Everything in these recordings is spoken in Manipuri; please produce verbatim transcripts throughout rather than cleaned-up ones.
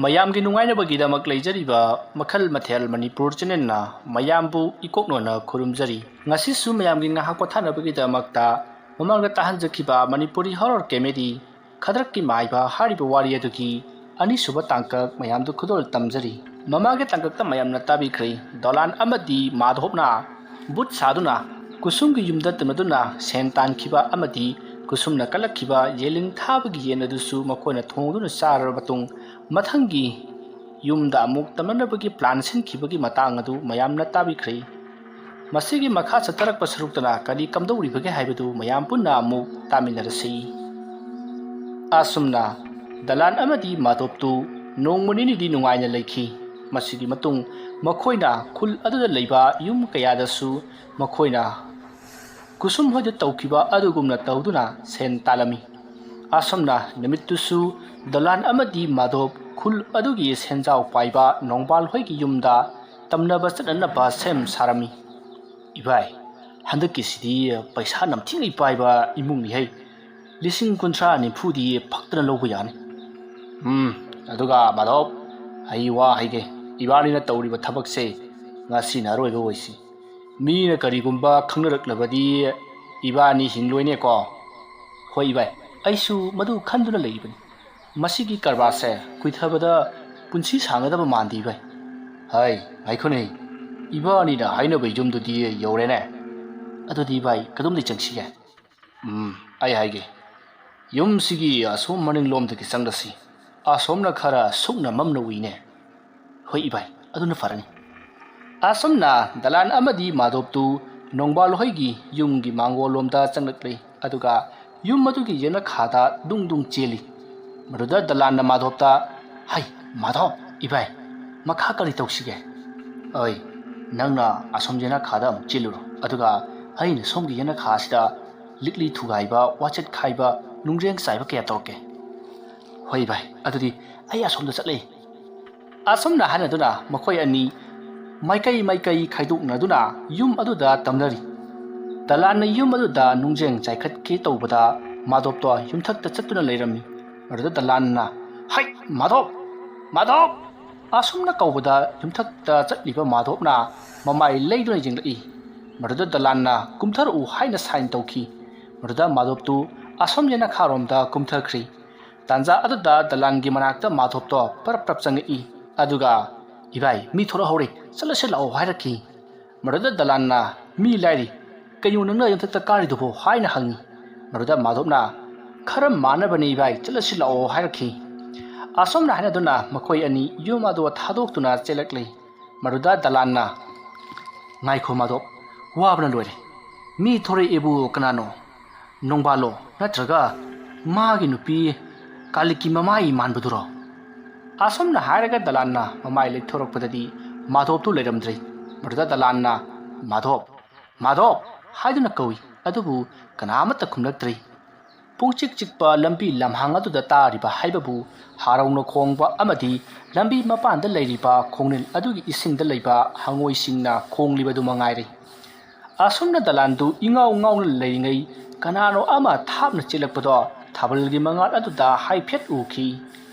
ꯃꯌꯥꯝꯒꯤ ꯅꯨꯡꯉꯥꯏꯅꯕꯒꯤꯗꯃꯛ ꯂꯩꯖꯔꯤꯕ ꯃꯈꯜ ꯃꯊꯦꯜ ꯃꯅꯤꯄꯨꯔ ꯆꯦꯅꯦꯜꯅ ꯃꯌꯥꯝꯕꯨ ꯏꯀꯣꯛꯅꯣꯅ ꯈꯨꯔꯨꯝꯖꯔꯤ꯫ ꯉꯁꯤꯁꯨ ꯃꯌꯥꯝꯒꯤ ꯉꯥꯏꯍꯥꯛ ꯄꯣꯊꯥꯅꯕꯒꯤꯗꯃꯛꯇ ꯃꯃꯥꯡꯗ ꯇꯥꯍꯟꯖꯈꯤꯕ ꯃꯅꯤꯄꯨꯔꯤ ꯍꯣꯔꯔ ꯀꯦꯃꯦꯗꯤ ꯈꯗ꯭ꯔꯛꯀꯤ ꯃꯥꯏꯕ ꯍꯥꯏꯔꯤꯕ ꯋꯥꯔꯤ ꯑꯗꯨꯒꯤ ꯑꯅꯤꯁꯨꯕ ꯇꯥꯡꯀꯛ ꯃꯌꯥꯝꯗ ꯈꯨꯗꯣꯜ ꯇꯝꯖꯔꯤ꯫ ꯃꯃꯥꯡꯒꯤ ꯇꯥꯡꯀꯛꯇ ꯃꯌꯥꯝꯅ ꯇꯥꯕꯤꯈ꯭ꯔꯦ, ꯗꯣꯂꯥꯟ ꯑꯃꯗꯤ ꯃꯥꯙꯣꯞꯅ ꯕꯨꯠ ꯁꯥꯗꯨꯅ ꯀꯨꯁꯨꯝꯒꯤ ꯌꯨꯝꯗ ꯇꯝꯅꯗꯨꯅ ꯁꯦꯟ ꯇꯥꯟꯈꯤꯕ ꯑꯃꯗꯤ ꯀꯨꯁꯨꯝꯅ ꯀꯜꯂꯛꯈꯤꯕ ꯌꯦꯂꯤꯡ ꯊꯥꯕꯒꯤ ꯌꯦꯟ ꯑꯗꯨꯁꯨ ꯃꯈꯣꯏꯅ ꯊꯣꯡꯗꯨꯅ ꯆꯥꯔꯕ ꯃꯇꯨꯡ, ꯃꯊꯪꯒꯤ ꯌꯨꯝꯗ ꯑꯃꯨꯛ ꯇꯝꯅꯅꯕꯒꯤ ꯄ꯭ꯂꯥꯟ ꯁꯤꯟꯈꯤꯕꯒꯤ ꯃꯇꯥꯡ ꯑꯗꯨ ꯃꯌꯥꯝꯅ ꯇꯥꯕꯤꯈ꯭ꯔꯦ꯫ ꯃꯁꯤꯒꯤ ꯃꯈꯥ ꯆꯠꯊꯔꯛꯄ ꯁꯔꯨꯛꯇꯅ ꯀꯔꯤ ꯀꯝꯗꯧꯔꯤꯕꯒꯦ ꯍꯥꯏꯕꯗꯨ ꯃꯌꯥꯝ ꯄꯨꯟꯅ ꯑꯃꯨꯛ ꯇꯥꯃꯤꯟꯅꯔꯁꯤ꯫ ꯑꯁꯨꯝꯅ ꯗꯂꯥꯟ ꯑꯃꯗꯤ ꯃꯥꯙꯣꯞꯇꯨ ꯅꯣꯡꯃ ꯅꯤꯅꯤꯗꯤ ꯅꯨꯡꯉꯥꯏꯅ ꯂꯩꯈꯤ꯫ ꯃꯁꯤꯒꯤ ꯃꯇꯨꯡ ꯃꯈꯣꯏꯅ ꯈꯨꯜ ꯑꯗꯨꯗ ꯂꯩꯕ ꯌꯨꯝ ꯀꯌꯥꯗꯁꯨ ꯃꯈꯣꯏꯅ ꯀꯨꯁꯨꯝ ꯍꯣꯏꯗ ꯇꯧꯈꯤꯕ ꯑꯗꯨꯒꯨꯝꯅ ꯇꯧꯗꯨꯅ ꯁꯦꯟ ꯇꯥꯜꯂꯝꯃꯤ꯫ ꯑꯁꯨꯝꯅ ꯅꯨꯃꯤꯠꯇꯨꯁꯨ ꯗꯂꯥꯟ ꯑꯃꯗꯤ ꯃꯥꯙꯣꯞ ꯈꯨꯜ ꯑꯗꯨꯒꯤ ꯁꯦꯟꯖꯥꯎ ꯄꯥꯏꯕ ꯅꯣꯡꯕꯥꯜ ꯍꯣꯏꯒꯤ ꯌꯨꯝꯗ ꯇꯝꯅꯕ ꯆꯠꯅꯅꯕ ꯁꯦꯝ ꯁꯥꯔꯝꯃꯤ꯫ "ꯏꯕꯥꯏ, ꯍꯟꯗꯛꯀꯤꯁꯤꯗꯤ ꯄꯩꯁꯥ ꯅꯝꯊꯤꯉꯩ ꯄꯥꯏꯕ ꯏꯃꯨꯡꯅꯤꯍꯩ꯫ ꯂꯤꯁꯤꯡ ꯀꯨꯟꯊ꯭ꯔꯥ ꯅꯤꯐꯨꯗꯤ ꯐꯛꯇꯅ ꯂꯧꯕ ꯌꯥꯅꯤ꯫ ꯎꯝ, ꯑꯗꯨꯒ ꯃꯥꯙꯣꯞ, ꯑꯩ ꯋꯥ ꯍꯥꯏꯒꯦ, ꯏꯕꯥꯅꯤꯅ ꯇꯧꯔꯤꯕ ꯊꯕꯛꯁꯦ ꯉꯁꯤꯅ ꯑꯔꯣꯏꯕ ꯑꯣꯏꯁꯤ꯫ ꯃꯤꯅ ꯀꯔꯤꯒꯨꯝꯕ ꯈꯪꯅꯔꯛꯂꯕꯗꯤ ꯏꯕꯥꯅꯤ ꯍꯤꯡꯂꯣꯏꯅꯦꯀꯣ?" "ꯍꯣꯏ ꯏꯕꯥꯏ, ꯑꯩꯁꯨ ꯃꯗꯨ ꯈꯟꯗꯨꯅ ꯂꯩꯔꯤꯕꯅꯤ꯫ ꯃꯁꯤꯒꯤ ꯀꯔꯕꯥꯔꯁꯦ ꯀꯨꯏꯊꯕꯗ ꯄꯨꯟꯁꯤ ꯁꯥꯡꯒꯗꯕ ꯃꯥꯟꯗꯦ ꯏꯕꯥꯏ꯫ ꯍꯥꯏ, ꯉꯥꯏꯈꯣꯅꯦ, ꯏꯕꯥꯅꯤꯅ ꯍꯥꯏꯅꯕ ꯌꯨꯝꯗꯨꯗꯤ ꯌꯧꯔꯦꯅꯦ꯫ ꯑꯗꯨꯗꯤ ꯏꯕꯥꯏ, ꯀꯗꯣꯝꯗꯩ ꯆꯪꯁꯤꯒꯦ?" "ꯎꯝ, ꯑꯩ ꯍꯥꯏꯒꯦ, ꯌꯨꯝꯁꯤꯒꯤ ꯑꯁꯣꯝ ꯃꯅꯤꯡꯂꯣꯝꯗꯒꯤ ꯆꯪꯂꯁꯤ꯫ ꯑꯁꯣꯝꯅ ꯈꯔ ꯁꯨꯛꯅ ꯃꯝꯅ ꯎꯏꯅꯦ꯫" "ꯍꯣꯏ ꯏꯕꯥꯏ, ꯑꯗꯨꯅ ꯐꯔꯅꯤ꯫" ꯑꯁꯨꯝꯅ ꯗꯂꯥꯟ ꯑꯃꯗꯤ ꯃꯥꯙꯣꯞꯇꯨ ꯅꯣꯡꯕꯥꯜ ꯍꯣꯏꯒꯤ ꯌꯨꯝꯒꯤ ꯃꯥꯡꯒꯣꯜꯂꯣꯝꯗ ꯆꯪꯂꯛꯂꯤ, ꯑꯗꯨꯒ ꯌꯨꯝ ꯑꯗꯨꯒꯤ ꯌꯦꯅꯈꯥꯗ ꯗꯨꯡ ꯗꯨꯡ ꯆꯦꯜꯂꯤ꯫ ꯃꯗꯨꯗ ꯗꯂꯥꯟꯅ ꯃꯥꯙꯣꯞꯇ, "ꯍꯩ, ꯃꯥꯙꯣꯞ, ꯏꯕꯥꯏ, ꯃꯈꯥ ꯀꯔꯤ ꯇꯧꯁꯤꯒꯦ?" "ꯑꯣꯏ, ꯅꯪꯅ ꯑꯁꯣꯝ ꯌꯦꯅꯈꯥꯗ ꯑꯃꯨꯛ ꯆꯦꯜꯂꯨꯔꯣ, ꯑꯗꯨꯒ ꯑꯩꯅ ꯁꯣꯝꯒꯤ ꯌꯦꯅꯈꯥ ꯑꯁꯤꯗ ꯂꯤꯛꯂꯤ ꯊꯨꯒꯥꯏꯕ, ꯋꯥꯆꯦꯠ ꯈꯥꯏꯕ, ꯅꯨꯡꯖꯦꯡ ꯆꯥꯏꯕ ꯀꯌꯥ ꯇꯧꯔꯛꯀꯦ꯫" "ꯍꯣꯏ ꯏꯕꯥꯏ, ꯑꯗꯨꯗꯤ ꯑꯩ ꯑꯁꯣꯝꯗ ꯆꯠꯂꯦ꯫" ꯑꯁꯨꯝꯅ ꯍꯥꯏꯅꯗꯨꯅ ꯃꯈꯣꯏ ꯑꯅꯤ ꯃꯥꯏꯀꯩ ꯃꯥꯏꯀꯩ ꯈꯥꯏꯗꯣꯛꯅꯗꯨꯅ ꯌꯨꯝ ꯑꯗꯨꯗ ꯇꯝꯅꯔꯤ꯫ ꯗꯂꯥꯟꯅ ꯌꯨꯝ ꯑꯗꯨꯗ ꯅꯨꯡꯖꯦꯡ ꯆꯥꯏꯈꯠꯀꯦ ꯇꯧꯕꯗ ꯃꯥꯙꯣꯞꯇꯣ ꯌꯨꯝꯊꯛꯇ ꯆꯠꯇꯨꯅ ꯂꯩꯔꯝꯃꯤ꯫ ꯃꯗꯨꯗ ꯗꯂꯥꯟꯅ, "ꯍꯩ, ꯃꯥꯙꯣꯞ, "ꯃꯥꯙꯣꯞ!" ꯑꯁꯨꯝꯅ ꯀꯧꯕꯗ ꯌꯨꯝꯊꯛꯇ ꯆꯠꯂꯤꯕ ꯃꯥꯙꯣꯞꯅ ꯃꯃꯥꯏ ꯂꯩꯗꯨꯅ ꯌꯦꯡꯂꯛꯏ꯫ ꯃꯗꯨꯗ ꯗꯂꯥꯟꯅ "ꯀꯨꯝꯊꯔꯛꯎ" ꯍꯥꯏꯅ ꯁꯥꯏꯟ ꯇꯧꯈꯤ꯫ ꯃꯗꯨꯗ ꯃꯥꯙꯣꯞꯇꯨ ꯑꯁꯣꯝ ꯌꯦꯅꯈꯥꯔꯣꯝꯗ ꯀꯨꯝꯊꯈ꯭ꯔꯤ꯫ ꯇꯥꯟꯖꯥ ꯑꯗꯨꯗ ꯗꯂꯥꯟꯒꯤ ꯃꯅꯥꯛꯇ ꯃꯥꯙꯣꯞꯇꯣ ꯄꯔꯞ ꯄꯔꯞ ꯆꯪꯉꯛꯏ꯫ ꯑꯗꯨꯒ, "ꯏꯕꯥꯏ, ꯃꯤ ꯊꯣꯔꯛꯍꯧꯔꯦ, ꯆꯠꯂꯁꯤ ꯂꯥꯛꯑꯣ" ꯍꯥꯏꯔꯛꯈꯤ꯫ ꯃꯗꯨꯗ ꯗꯂꯥꯟꯅ, "ꯃꯤ ꯂꯥꯏꯔꯤ, ꯀꯩꯅꯣ ꯅꯪꯅ ꯌꯨꯝꯊꯛꯇ ꯀꯥꯔꯤꯗꯨꯕꯣ?" ꯍꯥꯏꯅ ꯍꯪꯉꯤ꯫ ꯃꯗꯨꯗ ꯃꯥꯙꯣꯞꯅ, "ꯈꯔ ꯃꯥꯟꯅꯕꯅꯤ ꯏꯕꯥꯏ, ꯆꯠꯂꯁꯤ ꯂꯥꯛꯑꯣ" ꯍꯥꯏꯔꯛꯈꯤ꯫ ꯑꯁꯨꯝꯅ ꯍꯥꯏꯅꯗꯨꯅ ꯃꯈꯣꯏ ꯑꯅꯤ ꯌꯨꯝ ꯑꯗꯨ ꯊꯥꯗꯣꯛꯇꯨꯅ ꯆꯦꯜꯂꯛꯂꯤ꯫ ꯃꯗꯨꯗ ꯗꯂꯥꯟꯅ, "ꯉꯥꯏꯈꯣ ꯃꯥꯙꯣꯞ, ꯋꯥꯕꯅ ꯂꯣꯏꯔꯦ꯫ ꯃꯤ ꯊꯣꯔꯛꯑꯦꯕꯨ ꯀꯅꯥꯅꯣ? ꯅꯣꯡꯕꯥꯜꯂꯣ? ꯅꯠꯇ꯭ꯔꯒ ꯃꯥꯒꯤ ꯅꯨꯄꯤ ꯀꯥꯂꯤꯀꯤ ꯃꯃꯥꯏ ꯃꯥꯟꯕꯗꯨꯔꯣ?" ꯑꯁꯨꯝꯅ ꯍꯥꯏꯔꯒ ꯗꯂꯥꯟꯅ ꯃꯃꯥꯏ ꯂꯩꯊꯣꯔꯛꯄꯗꯗꯤ ꯃꯥꯙꯣꯞꯇꯨ ꯂꯩꯔꯝꯗ꯭ꯔꯦ꯫ ꯃꯗꯨꯗ ꯗꯂꯥꯟꯅ, "ꯃꯥꯙꯣꯞ, ꯃꯥꯙꯣꯞ" ꯍꯥꯏꯗꯨꯅ ꯀꯧꯏ, ꯑꯗꯨꯕꯨ ꯀꯅꯥ ꯑꯃꯠꯇ ꯈꯨꯝꯂꯛꯇ꯭ꯔꯦ꯫ ꯄꯨꯡꯆꯤꯛ ꯆꯤꯛꯄ ꯂꯝꯕꯤ ꯂꯝꯍꯥꯡ ꯑꯗꯨꯗ ꯇꯥꯔꯤꯕ ꯍꯥꯏꯕꯕꯨ ꯍꯥꯔꯧꯅ ꯈꯣꯡꯕ ꯑꯃꯗꯤ ꯂꯝꯕꯤ ꯃꯄꯥꯟꯗ ꯂꯩꯔꯤꯕ ꯈꯣꯡꯅꯤꯜ ꯑꯗꯨꯒꯤ ꯏꯁꯤꯡꯗ ꯂꯩꯕ ꯍꯉꯣꯏꯁꯤꯡꯅ ꯈꯣꯡꯂꯤꯕꯗꯨ ꯃꯉꯥꯏꯔꯦ꯫ ꯑꯁꯨꯝꯅ ꯗꯂꯥꯟꯗꯨ ꯏꯉꯥꯎ ꯉꯥꯎꯅ ꯂꯩꯔꯤꯉꯩ ꯀꯅꯥꯅꯣ ꯑꯃ ꯊꯥꯞꯅ ꯆꯦꯜꯂꯛꯄꯗꯣ ꯊꯥꯕꯜꯒꯤ ꯃꯉꯥꯜ ꯑꯗꯨꯗ ꯍꯥꯏꯐꯦꯠ ꯎꯈꯤ꯫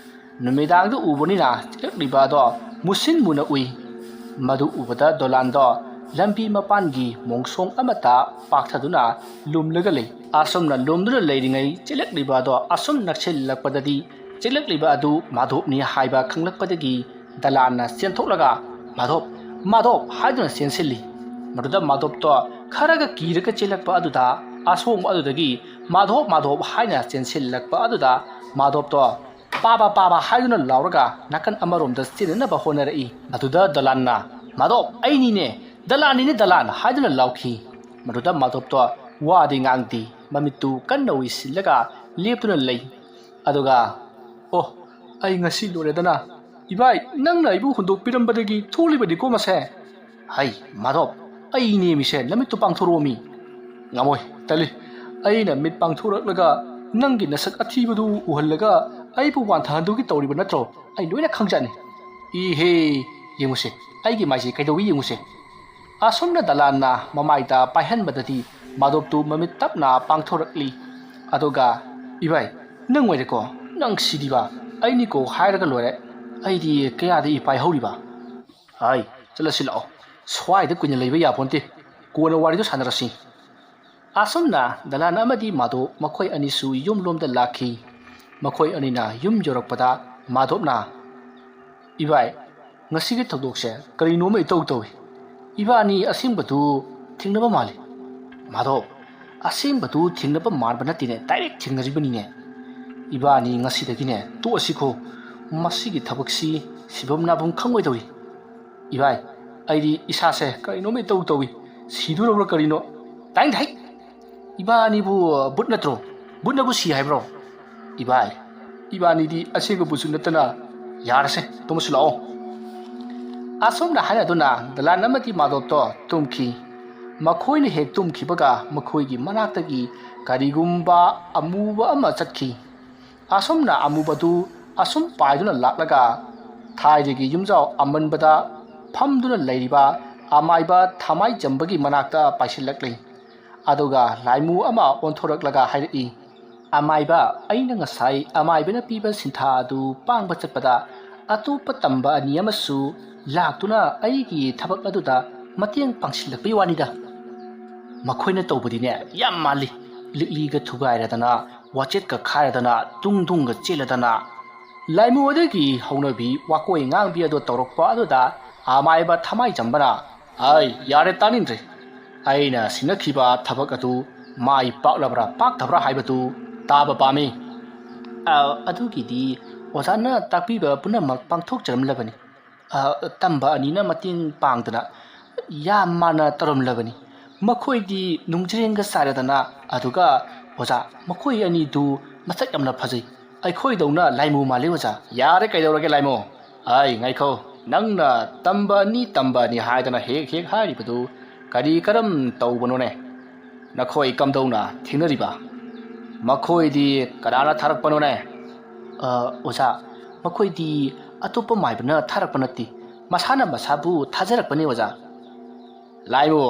ꯅꯨꯃꯤꯗꯥꯡꯗ ꯎꯕꯅꯤꯅ ꯆꯦꯜꯂꯛꯂꯤꯕ ꯑꯗꯣ ꯃꯨꯁꯤꯟ ꯃꯨꯅ ꯎꯏ꯫ ꯃꯗꯨ ꯎꯕꯗ ꯗꯣꯂꯥꯟꯗꯣ ꯂꯝꯕꯤ ꯃꯄꯥꯟꯒꯤ ꯃꯣꯡꯁꯣꯡ ꯑꯃꯠꯇ ꯄꯥꯛꯊꯗꯨꯅ ꯂꯨꯝꯂꯒ ꯂꯩ꯫ ꯑꯁꯨꯝꯅ ꯂꯨꯝꯗꯨꯅ ꯂꯩꯔꯤꯉꯩ ꯆꯦꯜꯂꯛꯂꯤꯕ ꯑꯗꯣ ꯑꯁꯨꯝ ꯅꯛꯁꯤꯜꯂꯛꯄꯗꯗꯤ ꯆꯦꯜꯂꯛꯂꯤꯕ ꯑꯗꯨ ꯃꯥꯙꯣꯞꯅꯤ ꯍꯥꯏꯕ ꯈꯪꯂꯛꯄꯗꯒꯤ ꯗꯂꯥꯟꯅ ꯆꯦꯟꯊꯣꯛꯂꯒ "ꯃꯥꯙꯣꯞ, ꯃꯥꯙꯣꯞ" ꯍꯥꯏꯗꯨꯅ ꯆꯦꯟꯁꯤꯜꯂꯤ꯫ ꯃꯗꯨꯗ ꯃꯥꯙꯣꯞꯇꯣ ꯈꯔꯒ ꯀꯤꯔꯒ ꯆꯦꯜꯂꯛꯄ ꯑꯗꯨꯗ ꯑꯁꯣꯡꯕ ꯑꯗꯨꯗꯒꯤ "ꯃꯥꯙꯣꯞ, ꯃꯥꯙꯣꯞ" ꯍꯥꯏꯅ ꯆꯦꯟꯁꯤꯜꯂꯛꯄ ꯑꯗꯨꯗ ꯃꯥꯙꯣꯞꯇꯣ "ꯄꯥꯕ, ꯄꯥꯕ" ꯍꯥꯏꯗꯨꯅ ꯂꯥꯎꯔꯒ ꯅꯥꯀꯟ ꯑꯃꯔꯣꯝꯗ ꯆꯦꯟꯅꯅꯕ ꯍꯣꯠꯅꯔꯛꯏ꯫ ꯃꯗꯨꯗ ꯗꯂꯥꯟꯅ, "ꯃꯥꯙꯣꯞ, ꯑꯩꯅꯤꯅꯦ, ꯗꯂꯥꯟꯅꯤꯅꯦ, ꯗꯂꯥꯟ" ꯍꯥꯏꯗꯨꯅ ꯂꯥꯎꯈꯤ꯫ ꯃꯗꯨꯗ ꯃꯥꯙꯣꯞꯇꯣ ꯋꯥꯗꯤ ꯉꯥꯡꯗꯦ, ꯃꯃꯤꯠꯇꯨ ꯀꯟꯅ ꯎꯏꯁꯤꯜꯂꯒ ꯂꯦꯞꯇꯨꯅ ꯂꯩ꯫ ꯑꯗꯨꯒ, "ꯑꯣ, ꯑꯩ ꯉꯁꯤ ꯂꯣꯏꯔꯦꯗꯅ꯫ ꯏꯕꯥꯏ, ꯅꯪꯅ ꯑꯩꯕꯨ ꯍꯨꯟꯗꯣꯛꯄꯤꯔꯝꯕꯗꯒꯤ ꯊꯣꯛꯂꯤꯕꯅꯤꯀꯣ ꯃꯁꯦ꯫ ꯍꯩ, ꯃꯥꯙꯣꯞ, ꯑꯩ ꯅꯦꯝꯃꯤꯁꯦ, ꯅꯃꯤꯠꯇꯨ ꯄꯥꯡꯊꯣꯔꯛꯑꯣꯃꯤ꯫" "ꯉꯝꯃꯣꯏ, ꯇꯜꯂꯤ꯫ ꯑꯩꯅ ꯃꯤꯠ ꯄꯥꯡꯊꯣꯔꯛꯂꯒ ꯅꯪꯒꯤ ꯅꯁꯛ ꯑꯊꯤꯕꯗꯨ ꯎꯍꯜꯂꯒ ꯑꯩꯕꯨ ꯋꯥꯟꯊꯍꯟꯗꯨꯒꯤ ꯇꯧꯔꯤꯕ ꯅꯠꯇ꯭ꯔꯣ? ꯑꯩ ꯂꯣꯏꯅ ꯈꯪꯖꯅꯤ꯫" "ꯏꯍꯦ, ꯌꯦꯡꯉꯨꯁꯦ, ꯑꯩꯒꯤ ꯃꯥꯏꯁꯦ ꯀꯩꯗꯧꯏ ꯌꯦꯡꯉꯨꯁꯦ꯫" ꯑꯁꯨꯝꯅ ꯗꯂꯥꯟꯅ ꯃꯃꯥꯏꯗ ꯄꯥꯏꯍꯟꯕꯗꯗꯤ ꯃꯥꯙꯣꯞꯇꯨ ꯃꯃꯤꯠ ꯇꯞꯅ ꯄꯥꯡꯊꯣꯔꯛꯂꯤ꯫ ꯑꯗꯨꯒ, "ꯏꯕꯥꯏ, ꯅꯪ ꯑꯣꯏꯔꯦꯀꯣ, ꯅꯪ ꯁꯤꯗꯤꯕ, ꯑꯩꯅꯤꯀꯣ ꯍꯥꯏꯔꯒ ꯂꯣꯏꯔꯦ꯫ ꯑꯩꯗꯤ ꯀꯌꯥꯗ ꯏꯄꯥꯏ ꯍꯧꯔꯤꯕ? ꯍꯥꯏ, ꯆꯠꯂꯁꯤ ꯂꯥꯛꯑꯣ꯫ ꯁ꯭ꯋꯥꯏꯗ ꯀꯨꯏꯅ ꯂꯩꯕ ꯌꯥꯄꯣꯟꯇꯦ꯫ ꯀꯣꯟꯅ ꯋꯥꯔꯤꯗꯣ ꯁꯥꯟꯅꯔꯁꯤ꯫ ꯑꯁꯨꯝꯅ ꯗꯂꯥꯟ ꯑꯃꯗꯤ ꯃꯥꯗꯣ ꯃꯈꯣꯏ ꯑꯅꯤꯁꯨ ꯌꯨꯝꯂꯣꯝꯗ ꯂꯥꯛꯈꯤ꯫ ꯃꯈꯣꯏ ꯑꯅꯤꯅ ꯌꯨꯝ ꯌꯧꯔꯛꯄꯗ ꯃꯥꯙꯣꯞꯅ, "ꯏꯕꯥꯏ, ꯉꯁꯤꯒꯤ ꯊꯧꯗꯣꯛꯁꯦ ꯀꯔꯤꯅꯣꯃ ꯏꯇꯧ ꯇꯧꯏ꯫ ꯏꯕꯥꯅꯤ ꯑꯁꯦꯡꯕꯗꯨ ꯊꯦꯡꯅꯕ ꯃꯥꯜꯂꯤ꯫" "ꯃꯥꯙꯣꯞ, ꯑꯁꯦꯡꯕꯗꯨ ꯊꯦꯡꯅꯕ ꯃꯥꯟꯕ ꯅꯠꯇꯦꯅꯦ, ꯗꯥꯏꯔꯦꯛ ꯊꯦꯡꯅꯔꯤꯕꯅꯤꯅꯦ꯫ ꯏꯕꯥꯅꯤ ꯉꯁꯤꯗꯒꯤꯅꯦ ꯇꯣꯛꯑꯁꯤꯀꯣ, ꯃꯁꯤꯒꯤ ꯊꯕꯛꯁꯤ ꯁꯤꯐꯝ ꯅꯥꯐꯝ ꯈꯪꯉꯣꯏꯗꯧꯔꯤ꯫ ꯏꯕꯥꯏ, ꯑꯩꯗꯤ ꯏꯁꯥꯁꯦ ꯀꯔꯤꯅꯣꯃ ꯏꯇꯧ ꯇꯧꯏ, ꯁꯤꯗꯣꯔꯕ꯭ꯔꯥ ꯀꯔꯤꯅꯣ?" "ꯇꯥꯏꯅꯤꯡꯗꯦ ꯍꯩ! ꯏꯕꯥꯅꯤꯕꯨ ꯕꯨꯠ ꯅꯠꯇ꯭ꯔꯣ? ꯕꯨꯠꯅꯕꯨ ꯁꯤ ꯍꯥꯏꯕ꯭ꯔꯣ? ꯏꯕꯥꯏ, ꯏꯕꯥꯅꯤꯗꯤ ꯑꯁꯦꯡꯕ ꯕꯨꯠꯁꯨ ꯅꯠꯇꯅ꯫ ꯌꯥꯔꯁꯦ, ꯇꯨꯝꯃꯁꯤ ꯂꯥꯛꯑꯣ꯫" ꯑꯁꯨꯝꯅ ꯍꯥꯏꯅꯗꯨꯅ ꯗꯂꯥꯟ ꯑꯃꯗꯤ ꯃꯥꯗꯣꯞꯇꯣ ꯇꯨꯝꯈꯤ꯫ ꯃꯈꯣꯏꯅ ꯍꯦꯛ ꯇꯨꯝꯈꯤꯕꯒ ꯃꯈꯣꯏꯒꯤ ꯃꯅꯥꯛꯇꯒꯤ ꯀꯔꯤꯒꯨꯝꯕ ꯑꯃꯨꯕ ꯑꯃ ꯆꯠꯈꯤ꯫ ꯑꯁꯨꯝꯅ ꯑꯃꯨꯕꯗꯨ ꯑꯁꯨꯝ ꯄꯥꯏꯗꯨꯅ ꯂꯥꯛꯂꯒ ꯊꯥꯏꯅꯒꯤ ꯌꯨꯝꯖꯥꯎ ꯑꯃꯟꯕꯗ ꯐꯝꯗꯨꯅ ꯂꯩꯔꯤꯕ ꯑꯃꯥꯏꯕ ꯊꯃꯥꯏꯆꯝꯕꯒꯤ ꯃꯅꯥꯛꯇ ꯄꯥꯏꯁꯤꯜꯂꯛꯂꯤ꯫ ꯑꯗꯨꯒ ꯂꯥꯏꯃꯨ ꯑꯃ ꯑꯣꯟꯊꯣꯔꯛꯂꯒ ꯍꯥꯏꯔꯛꯏ, "ꯑꯃꯥꯏꯕ, ꯑꯩꯅ ꯉꯁꯥꯏ ꯑꯃꯥꯏꯕꯅ ꯄꯤꯕ ꯁꯤꯟꯊꯥ ꯑꯗꯨ ꯄꯥꯡꯕ ꯆꯠꯄꯗ ꯑꯇꯣꯞꯄ ꯇꯝꯕ ꯑꯅꯤ ꯑꯃꯁꯨ ꯂꯥꯛꯇꯨꯅ ꯑꯩꯒꯤ ꯊꯕꯛ ꯑꯗꯨꯗ ꯃꯇꯦꯡ ꯄꯥꯡꯁꯤꯜꯂꯛꯄꯩ ꯋꯥꯅꯤꯗ꯫ ꯃꯈꯣꯏꯅ ꯇꯧꯕꯗꯤꯅꯦ ꯌꯥꯝ ꯃꯥꯜꯂꯤ꯫ ꯂꯤꯛꯂꯤꯒ ꯊꯨꯒꯥꯏꯔꯗꯅ, ꯋꯥꯆꯦꯠꯀ ꯈꯥꯏꯔꯗꯅ, ꯇꯨꯡ ꯇꯨꯡꯒ ꯆꯦꯜꯂꯗꯅ꯫ ꯂꯥꯏꯃꯨ ꯑꯗꯒꯤ ꯍꯧꯅꯕꯤ ꯋꯥꯀꯣꯏ ꯉꯥꯡꯕꯤ ꯑꯗꯨ ꯇꯧꯔꯛꯄ ꯑꯗꯨꯗ ꯑꯃꯥꯏꯕ ꯊꯃꯥꯏꯆꯝꯕꯅ, 'ꯑꯩ ꯌꯥꯔꯦ, ꯇꯥꯅꯤꯡꯗ꯭ꯔꯦ꯫ ꯑꯩꯅ ꯁꯤꯟꯅꯈꯤꯕ ꯊꯕꯛ ꯑꯗꯨ ꯃꯥꯏ ꯄꯥꯛꯂꯕ꯭ꯔꯥ ꯄꯥꯛꯇꯕ꯭ꯔꯥ ꯍꯥꯏꯕꯗꯨ ꯇꯥꯕ ꯄꯥꯝꯃꯤ꯫ ꯑ, ꯑꯗꯨꯒꯤꯗꯤ ꯑꯣꯖꯥꯅ ꯇꯥꯛꯄꯤꯕ ꯄꯨꯝꯅꯃꯛ ꯄꯥꯡꯊꯣꯛꯆꯔꯝꯂꯕꯅꯤ꯫ ꯑ, ꯇꯝꯕ ꯑꯅꯤꯅ ꯃꯇꯦꯡ ꯄꯥꯡꯗꯅ ꯌꯥꯝ ꯃꯥꯟꯅ ꯇꯧꯔꯝꯂꯕꯅꯤ꯫ ꯃꯈꯣꯏꯗꯤ ꯅꯨꯡꯖ꯭ꯔꯦꯡꯒ ꯆꯥꯏꯔꯗꯅ꯫ ꯑꯗꯨꯒ ꯑꯣꯖꯥ, ꯃꯈꯣꯏ ꯑꯅꯤꯗꯨ ꯃꯁꯛ ꯌꯥꯝꯅ ꯐꯖꯩ꯫ ꯑꯩꯈꯣꯏꯗꯧꯅ ꯂꯥꯏꯃꯨ ꯃꯥꯜꯂꯤ ꯑꯣꯖꯥ꯫ ꯌꯥꯔꯦ, ꯀꯩꯗꯧꯔꯒꯦ ꯂꯥꯏꯃꯨ? ꯑꯩ, ꯉꯥꯏꯈꯣ, ꯅꯪꯅ ꯇꯝꯕ ꯑꯅꯤ, ꯇꯝꯕ ꯑꯅꯤ ꯍꯥꯏꯗꯅ ꯍꯦꯛ ꯍꯦꯛ ꯍꯥꯏꯔꯤꯕꯗꯨ ꯀꯔꯤ ꯀꯔꯝ ꯇꯧꯕꯅꯣꯅꯦ? ꯅꯈꯣꯏ ꯀꯝꯗꯧꯅ ꯊꯦꯡꯅꯔꯤꯕ? ꯃꯈꯣꯏꯗꯤ ꯀꯅꯥꯅ ꯊꯥꯔꯛꯄꯅꯣꯅꯦ?" "ꯑ, ꯑꯣꯖꯥ, ꯃꯈꯣꯏꯗꯤ ꯑꯇꯣꯞꯄ ꯃꯥꯏꯕꯅ ꯊꯥꯔꯛꯄ ꯅꯠꯇꯦ, ꯃꯁꯥꯅ ꯃꯁꯥꯕꯨ ꯊꯥꯖꯔꯛꯄꯅꯤ ꯑꯣꯖꯥ꯫" "ꯂꯥꯏꯃꯨ,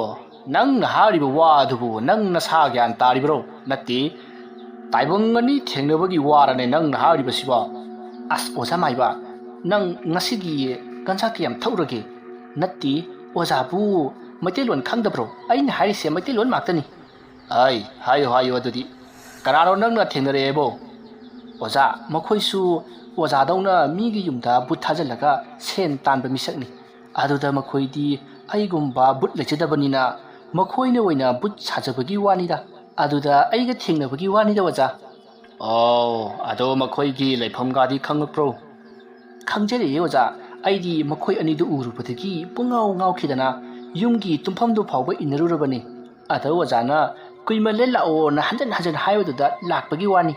ꯅꯪꯅ ꯍꯥꯏꯔꯤꯕ ꯋꯥ ꯑꯗꯨꯕꯨ ꯅꯪ ꯅꯁꯥ ꯒ꯭ꯌꯥꯟ ꯇꯥꯔꯤꯕ꯭ꯔꯣ? ꯅꯠꯇꯦ, ꯇꯥꯏꯕꯪ ꯑꯅꯤ ꯊꯦꯡꯅꯕꯒꯤ ꯋꯥꯔꯅꯦ ꯅꯪꯅ ꯍꯥꯏꯔꯤꯕꯁꯤꯕꯣ?" "ꯑꯁ, ꯑꯣꯖꯥ ꯃꯥꯏꯕ, "ꯅꯪ ꯉꯁꯤꯒꯤ ꯒꯟꯖꯥ ꯀꯌꯥꯝ ꯊꯛꯎꯔꯒꯦ?" "ꯅꯠꯇꯦ, ꯑꯣꯖꯥꯕꯨ ꯃꯩꯇꯩꯂꯣꯟ ꯈꯪꯗꯕ꯭ꯔꯣ? ꯑꯩꯅ ꯍꯥꯏꯔꯤꯁꯦ ꯃꯩꯇꯩꯂꯣꯟ ꯉꯥꯛꯇꯅꯤ꯫" "ꯑꯩ ꯍꯥꯏꯌꯨ, ꯍꯥꯏꯌꯨ ꯑꯗꯨꯗꯤ꯫ ꯀꯅꯥꯅꯣ ꯅꯪꯅ ꯊꯦꯡꯅꯔꯛꯑꯦꯕꯣ?" "ꯑꯣꯖꯥ, ꯃꯈꯣꯏꯁꯨ ꯑꯣꯖꯥꯗꯧꯅ ꯃꯤꯒꯤ ꯌꯨꯝꯗ ꯕꯨꯠ ꯊꯥꯖꯤꯜꯂꯒ ꯁꯦꯟ ꯇꯥꯟꯕ ꯃꯤꯁꯛꯅꯤ꯫ ꯑꯗꯨꯗ ꯃꯈꯣꯏꯗꯤ ꯑꯩꯒꯨꯝꯕ ꯕꯨꯠ ꯂꯩꯖꯗꯕꯅꯤꯅ ꯃꯈꯣꯏꯅ ꯑꯣꯏꯅ ꯕꯨꯠ ꯁꯥꯖꯕꯒꯤ ꯋꯥꯅꯤꯗ꯫ ꯑꯗꯨꯗ ꯑꯩꯒ ꯊꯦꯡꯅꯕꯒꯤ ꯋꯥꯅꯤꯗ, ꯑꯣꯖꯥ꯫" "ꯑꯣ, ꯑꯗꯣ ꯃꯈꯣꯏꯒꯤ ꯂꯩꯐꯝꯒꯗꯤ ꯈꯪꯉꯛꯄ꯭ꯔꯣ?" "ꯈꯪꯖꯔꯛꯑꯦ ꯑꯣꯖꯥ, ꯑꯩꯗꯤ ꯃꯈꯣꯏ ꯑꯅꯤꯗꯨ ꯎꯔꯨꯕꯗꯒꯤ ꯄꯨꯡꯉꯥꯎ ꯉꯥꯎꯈꯤꯗꯅ ꯌꯨꯝꯒꯤ ꯇꯨꯝꯐꯝꯗꯨ ꯐꯥꯎꯕ ꯏꯟꯅꯔꯨꯔꯕꯅꯤ꯫ ꯑꯗꯣ ꯑꯣꯖꯥꯅ ꯀꯨꯏꯃꯜꯂꯦ ꯂꯥꯛꯑꯣꯅ ꯍꯟꯖꯟ ꯍꯟꯖꯟ ꯍꯥꯏꯕꯗꯨꯗ ꯂꯥꯛꯄꯒꯤ ꯋꯥꯅꯤ꯫"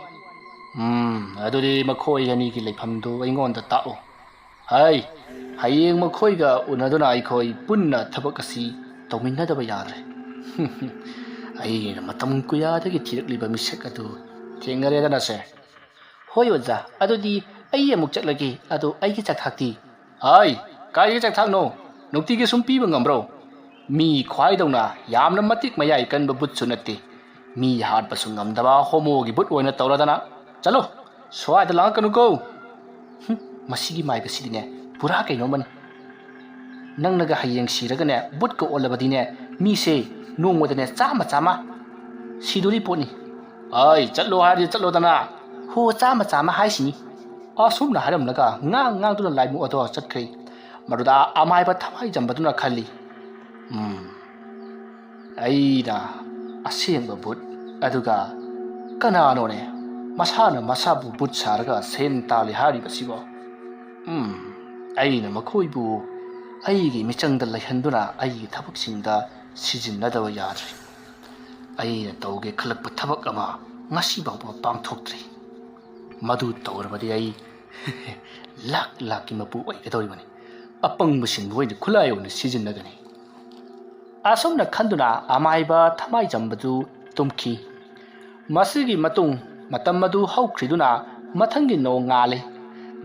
"ꯎꯝ, ꯑꯗꯨꯗꯤ ꯃꯈꯣꯏ ꯑꯅꯤꯒꯤ ꯂꯩꯐꯝꯗꯨ ꯑꯩꯉꯣꯟꯗ ꯇꯥꯛꯎ꯫ ꯍꯩ, ꯍꯌꯦꯡ ꯃꯈꯣꯏꯒ ꯎꯅꯗꯨꯅ ꯑꯩꯈꯣꯏ ꯄꯨꯟꯅ ꯊꯕꯛ ꯑꯁꯤ ꯇꯧꯃꯤꯟꯅꯗꯕ ꯌꯥꯗ꯭ꯔꯦ꯫" "ꯑꯩꯅ ꯃꯇꯝ ꯀꯨꯌꯥꯗꯒꯤ ꯊꯤꯔꯛꯂꯤꯕ ꯃꯤꯁꯛ ꯑꯗꯨ ꯊꯦꯡꯅꯔꯦꯗꯅꯁꯦ꯫" "ꯍꯣꯏ ꯑꯣꯖꯥ, ꯑꯗꯨꯗꯤ ꯑꯩ ꯑꯃꯨꯛ ꯆꯠꯂꯒꯦ꯫ ꯑꯗꯣ ꯑꯩꯒꯤ ꯆꯥꯛꯊꯥꯛꯇꯤ?" "ꯍꯥꯏ, ꯀꯥꯏꯗꯒꯤ ꯆꯥꯛꯊꯥꯛꯅꯣ? ꯅꯨꯡꯇꯤꯒꯤ ꯁꯨꯝ ꯄꯤꯕ ꯉꯝꯕ꯭ꯔꯣ? ꯃꯤ ꯈ꯭ꯋꯥꯏꯗꯧꯅ ꯌꯥꯝꯅ ꯃꯇꯤꯛ ꯃꯌꯥꯏ ꯀꯟꯕ ꯕꯨꯠꯁꯨ ꯅꯠꯇꯦ꯫ ꯃꯤ ꯍꯥꯠꯄꯁꯨ ꯉꯝꯗꯕ ꯍꯣꯃꯣꯒꯤ ꯕꯨꯠ ꯑꯣꯏꯅ ꯇꯧꯔꯗꯅ꯫ ꯆꯠꯂꯣ, ꯁ꯭ꯋꯥꯏꯗ ꯂꯥꯡꯉꯛꯀꯅꯨꯀꯣ꯫" "ꯍꯨꯝ, ꯃꯁꯤꯒꯤ ꯃꯥꯏꯕꯁꯤꯗꯤꯅꯦ, ꯄꯨꯔꯥ ꯀꯩꯅꯣꯝꯃꯅꯤ꯫ ꯅꯪꯅꯒ ꯍꯌꯦꯡ ꯁꯤꯔꯒꯅꯦ, ꯕꯨꯠꯀ ꯑꯣꯜꯂꯕꯗꯤꯅꯦ, ꯃꯤꯁꯦ ꯅꯣꯡꯃꯗꯅꯦ ꯆꯥꯝꯃ ꯆꯥꯝꯃ ꯁꯤꯗꯣꯔꯤ ꯄꯣꯠꯅꯤ꯫" "ꯑꯩ ꯆꯠꯂꯣ ꯍꯥꯏꯔꯗꯤ ꯆꯠꯂꯣꯗꯅ꯫" "ꯍꯣ, ꯆꯥꯝꯃ ꯆꯥꯝꯃ ꯍꯥꯏꯁꯤꯅꯤ꯫" ꯑꯁꯨꯝꯅ ꯍꯥꯏꯔꯝꯂꯒ ꯉꯥꯡ ꯉꯥꯡꯗꯨꯅ ꯂꯥꯏꯃꯨ ꯑꯗꯣ ꯆꯠꯈ꯭ꯔꯦ꯫ ꯃꯗꯨꯗ ꯑꯃꯥꯏꯕ ꯊꯃꯥꯏ ꯆꯝꯕꯗꯨꯅ ꯈꯜꯂꯤ, "ꯎꯝ, ꯑꯩꯅ ꯑꯁꯦꯡꯕ ꯕꯨꯠ, ꯑꯗꯨꯒ ꯀꯅꯥꯅꯣꯅꯦ ꯃꯁꯥꯅ ꯃꯁꯥꯕꯨ ꯕꯨꯠ ꯁꯥꯔꯒ ꯁꯦꯟ ꯇꯥꯜꯂꯤ ꯍꯥꯏꯔꯤꯕꯁꯤꯕꯣ? ꯎꯝ, ꯑꯩꯅ ꯃꯈꯣꯏꯕꯨ ꯑꯩꯒꯤ ꯃꯤꯆꯪꯗ ꯂꯩꯍꯟꯗꯨꯅ ꯑꯩꯒꯤ ꯊꯕꯛꯁꯤꯡꯗ ꯁꯤꯖꯤꯟꯅꯗꯕ ꯌꯥꯗ꯭ꯔꯦ꯫ ꯑꯩꯅ ꯇꯧꯒꯦ ꯈꯜꯂꯛꯄ ꯊꯕꯛ ꯑꯃ ꯉꯁꯤ ꯐꯥꯎꯕ ꯄꯥꯡꯊꯣꯛꯇ꯭ꯔꯤ꯫ ꯃꯗꯨ ꯇꯧꯔꯕꯗꯤ ꯑꯩ ꯂꯥꯛ ꯂꯥꯛꯀꯤ ꯃꯄꯨ ꯑꯣꯏꯒꯗꯧꯔꯤꯕꯅꯤ꯫ ꯑꯄꯪꯕꯁꯤꯡꯕꯨ ꯑꯩꯅ ꯈꯨꯠꯂꯥꯏ ꯑꯣꯏꯅ ꯁꯤꯖꯤꯟꯅꯒꯅꯤ꯫" ꯑꯁꯨꯝꯅ ꯈꯟꯗꯨꯅ ꯑꯃꯥꯏꯕ ꯊꯃꯥꯏ ꯆꯝꯕꯗꯨ ꯇꯨꯝꯈꯤ꯫ ꯃꯁꯤꯒꯤ ꯃꯇꯨꯡ ꯃꯇꯝ ꯑꯗꯨ ꯍꯧꯈ꯭ꯔꯤꯗꯨꯅ ꯃꯊꯪꯒꯤ ꯅꯣꯡ ꯉꯥꯜꯂꯤ꯫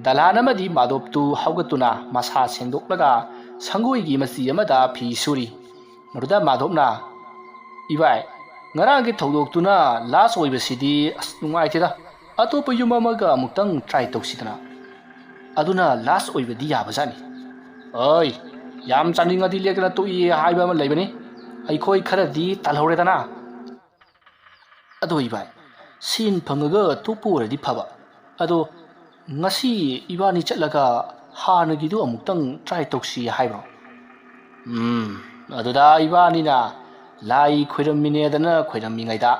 ꯗꯂꯥꯟ ꯑꯃꯗꯤ ꯃꯥꯗꯣꯞꯇꯨ ꯍꯧꯒꯠꯇꯨꯅ ꯃꯁꯥ ꯁꯦꯡꯗꯣꯛꯂꯒ ꯁꯪꯒꯣꯏꯒꯤ ꯃꯆꯤ ꯑꯃꯗ ꯐꯤ ꯁꯨꯔꯤ꯫ ꯃꯗꯨꯗ ꯃꯥꯗꯣꯞꯅ, "ꯏꯕꯥꯏ, ꯉꯔꯥꯡꯒꯤ ꯊꯧꯗꯣꯛꯇꯨꯅ ꯂꯥꯁ ꯑꯣꯏꯕꯁꯤꯗꯤ ꯑꯁ ꯅꯨꯡꯉꯥꯏꯇꯦꯗ꯫ ꯑꯇꯣꯞꯄ ꯌꯨꯝ ꯑꯃꯒ ꯑꯃꯨꯛꯇꯪ ꯇ꯭ꯔꯥꯏ ꯇꯧꯁꯤꯗꯅ?" ꯑꯗꯨꯅ ꯂꯥꯁ ꯑꯣꯏꯕꯗꯤ ꯌꯥꯕꯖꯥꯠꯅꯤ꯫ ꯑꯣꯏ, ꯌꯥꯝ ꯆꯥꯅꯤꯡꯉꯗꯤ ꯂꯦꯛꯇꯅ ꯇꯣꯛꯏ ꯍꯥꯏꯕ ꯑꯃ ꯂꯩꯕꯅꯤ꯫ ꯑꯩꯈꯣꯏ ꯈꯔꯗꯤ ꯇꯜꯍꯧꯔꯦꯗꯅ꯫ ꯑꯗꯣ ꯏꯕꯥꯏ, ꯁꯦꯟ ꯐꯪꯉꯒ ꯇꯣꯛꯄ ꯑꯣꯏꯔꯗꯤ ꯐꯕ꯫ ꯑꯗꯣ ꯉꯁꯤ ꯏꯕꯥꯅꯤ ꯆꯠꯂꯒ ꯍꯥꯟꯅꯒꯤꯗꯨ ꯑꯃꯨꯛꯇꯪ ꯇ꯭ꯔꯥꯏ ꯇꯧꯁꯤ ꯍꯥꯏꯕ꯭ꯔꯣ? ꯎꯝ, ꯑꯗꯨꯗ ꯏꯕꯥꯅꯤꯅ ꯂꯥꯏ ꯈꯣꯏꯔꯝꯃꯤꯅꯦꯗꯅ ꯈꯣꯏꯔꯝꯃꯤꯉꯩꯗ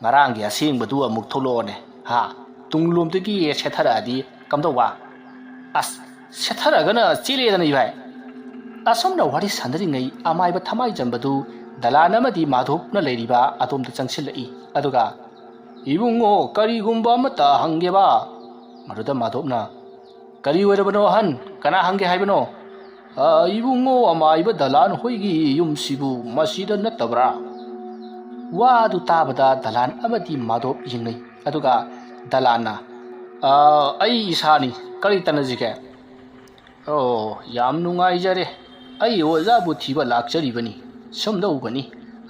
ꯉꯔꯥꯡꯒꯤ ꯑꯁꯦꯡꯕꯗꯨ ꯑꯃꯨꯛ ꯊꯣꯛꯂꯛꯑꯣꯅꯦ꯫ ꯍꯥ? ꯇꯨꯡꯂꯣꯝꯗꯒꯤ ꯁꯦꯠꯊꯔꯛꯑꯗꯤ ꯀꯝꯗꯧꯕ? ꯑꯁ, ꯁꯦꯠꯊꯔꯛꯑꯒꯅ ꯆꯦꯜꯂꯦꯗꯅ ꯏꯕꯥꯏ꯫ ꯑꯁꯨꯝꯅ ꯋꯥꯔꯤ ꯁꯥꯟꯅꯔꯤꯉꯩ ꯑꯃꯥꯏꯕ ꯊꯃꯥꯏꯖꯝꯕꯗꯨ ꯗꯂꯥꯟ ꯑꯃꯗꯤ ꯃꯥꯙꯣꯞꯅ ꯂꯩꯔꯤꯕ ꯑꯗꯣꯝꯗ ꯆꯪꯁꯤꯜꯂꯛꯏ꯫ ꯑꯗꯨꯒ, "ꯏꯕꯨꯡꯉꯣ, ꯀꯔꯤꯒꯨꯝꯕ ꯑꯃꯇ ꯍꯪꯒꯦꯕ?" ꯃꯗꯨꯗ ꯃꯥꯙꯣꯞꯅ, "ꯀꯔꯤ ꯑꯣꯏꯔꯕꯅꯣ ꯑꯍꯟ? ꯀꯅꯥ ꯍꯪꯒꯦ ꯍꯥꯏꯕꯅꯣ?" "ꯑ, ꯏꯕꯨꯡꯉꯣ, ꯑꯃꯥꯏꯕ ꯗꯂꯥꯟ ꯍꯣꯏꯒꯤ ꯌꯨꯝꯁꯤꯕꯨ ꯃꯁꯤꯗ ꯅꯠꯇꯕ꯭ꯔꯥ?" ꯋꯥ ꯑꯗꯨ ꯇꯥꯕꯗ ꯗꯂꯥꯟ ꯑꯃꯗꯤ ꯃꯥꯙꯣꯞ ꯌꯦꯡꯅꯩ꯫ ꯑꯗꯨꯒ ꯗꯂꯥꯟꯅ, "ꯑ, ꯑꯩ ꯏꯁꯥꯅꯤ, ꯀꯔꯤ ꯇꯥꯟꯅꯁꯤꯒꯦ?" "ꯑꯣ, ꯌꯥꯝ ꯅꯨꯡꯉꯥꯏꯖꯔꯦ꯫ ꯑꯩ ꯑꯣꯖꯥꯕꯨ ꯊꯤꯕ ꯂꯥꯛꯆꯔꯤꯕꯅꯤ꯫ ꯁꯨꯝꯗꯧꯕꯅꯤ,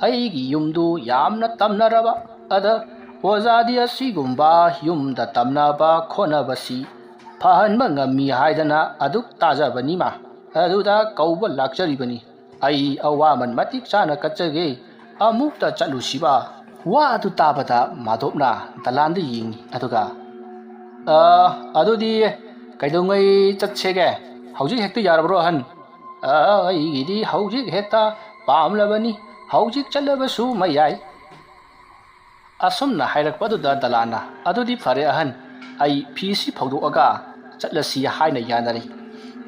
ꯑꯩꯒꯤ ꯌꯨꯝꯗꯨ ꯌꯥꯝꯅ ꯇꯝꯅꯔꯕ, ꯑꯗ ꯑꯣꯖꯥꯗꯤ ꯑꯁꯤꯒꯨꯝꯕ ꯌꯨꯝꯗ ꯇꯝꯅꯕ ꯈꯣꯠꯅꯕꯁꯤ ꯐꯍꯟꯕ ꯉꯝꯃꯤ ꯍꯥꯏꯗꯅ ꯑꯗꯨꯛ ꯇꯥꯖꯕꯅꯤꯃ꯫ ꯑꯗꯨꯗ ꯀꯧꯕ ꯂꯥꯛꯆꯔꯤꯕꯅꯤ꯫ ꯑꯩ ꯑꯋꯥꯃꯟ ꯃꯇꯤꯛ ꯆꯥꯅ ꯀꯠꯆꯒꯦ꯫ ꯑꯃꯨꯛꯇ ꯆꯠꯂꯨꯁꯤꯕ?" ꯋꯥ ꯑꯗꯨ ꯇꯥꯕꯗ ꯃꯥꯙꯣꯞꯅ ꯗꯂꯥꯟꯗ ꯌꯦꯡꯉꯤ꯫ ꯑꯗꯨꯒ, "ꯑ, ꯑꯗꯨꯗꯤ ꯀꯩꯗꯧꯉꯩ ꯆꯠꯁꯦꯒꯦ? ꯍꯧꯖꯤꯛ ꯍꯦꯛꯇ ꯌꯥꯔꯕ꯭ꯔꯣ ꯑꯍꯟ?" "ꯑ, ꯑꯩꯒꯤꯗꯤ ꯍꯧꯖꯤꯛ ꯍꯦꯛꯇ ꯄꯥꯝꯂꯕꯅꯤ꯫ ꯍꯧꯖꯤꯛ ꯆꯠꯂꯕꯁꯨ ꯃꯌꯥꯏ꯫" ꯑꯁꯨꯝꯅ ꯍꯥꯏꯔꯛꯄꯗꯨꯗ ꯗꯂꯥꯟꯅ, "ꯑꯗꯨꯗꯤ ꯐꯔꯦ ꯑꯍꯟ, ꯑꯩ ꯐꯤꯁꯤ ꯐꯧꯗꯣꯛꯑꯒ ꯆꯠꯂꯁꯤ" ꯍꯥꯏꯅ ꯌꯥꯅꯔꯤ꯫